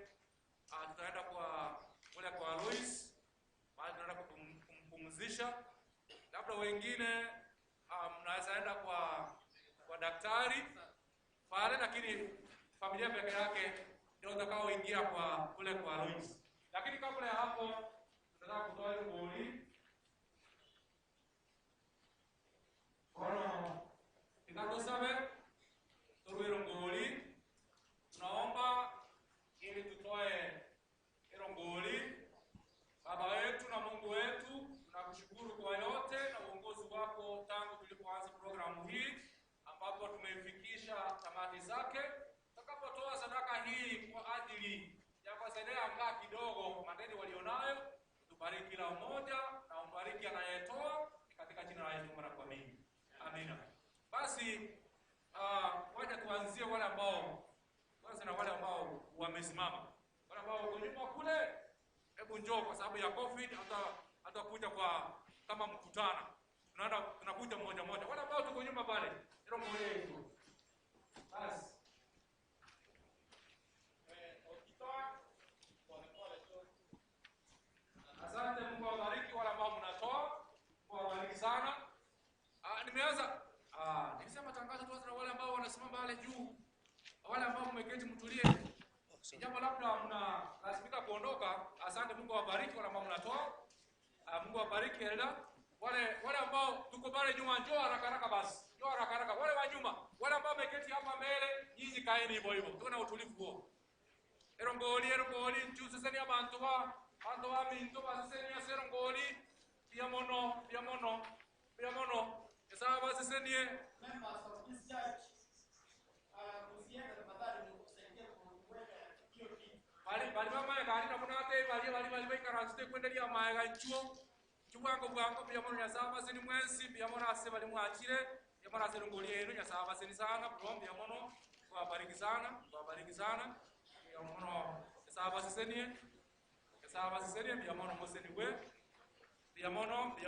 tutaenda kwa kule kwa Alois, mahali tunaenda kumpumzisha. Labda wengine mnaweza enda kwa daktari pale, lakini familia peke yake ndio utakaoingia kwa kule kwa Alois. Lakini kabla ya hapo tunataka kutoa ile ngoli. Kono tikatosabe torwero ngoli, tunaomba ili tutoe hilo ngoli. Baba wetu na Mungu wetu, tunakushukuru kwa yote na uongozi wako tangu tulipoanza programu hii ambapo tumeifikisha tamati zake. Tutakapotoa sadaka hii kwa ajili ya kuwasaidia angaa kidogo madeni walionayo, tubariki kila mmoja na umbariki anayetoa, katika jina la Yesu mara kwa mingi. Amina. Basi wacha tuanzie wale ambao kwanza na wale ambao wamesimama. Wale ambao wako nyuma kule, hebu njoo kwa sababu ya COVID hatakuja kwa kama mkutano. Tunaenda tunakuja mmoja mmoja. Wale ambao tuko nyuma pale, hilo mmoja yetu. Basi. Ukitoa pole pole tu. Asante, Mungu awabariki wale ambao mnatoa. Mungu awabariki sana. Nimeanza nilisema tangazo tuanze na wale ambao wanasimama pale juu. Wale ambao mmeketi mtulie. Jambo labda mnalazimika kuondoka. Asante, Mungu awabariki wale ambao mnatoa. Mungu awabariki elda. Wale ambao tuko pale nyuma, njoo haraka haraka basi. Njoo haraka haraka. Wale wa nyuma, wale ambao wameketi hapa mbele, nyinyi kaeni hivyo hivyo. Tuwe na utulivu huo. Erongoli, erongoli, nchu sasa ni abantu ba, abantu ba minto ba sasa ni erongoli. Biamono, biamono, biamono. Sawa sisenie. Members of this church, msiende tafadhali msaidie kuweka hiyo kitu. Bali bali mama ya gari na kuna te bali bali bali bai karasite kwendelia maega chuo. Chubwango bwango biamono ya sawa sini mwensi biamono ase bali mwachire. Biamono ase ngoli yenu ya sawa sini sana bro biamono kwa bariki sana, kwa bariki sana. Biamono sawa sisenie. Sawa sisenie biamono moseni we. Biamono.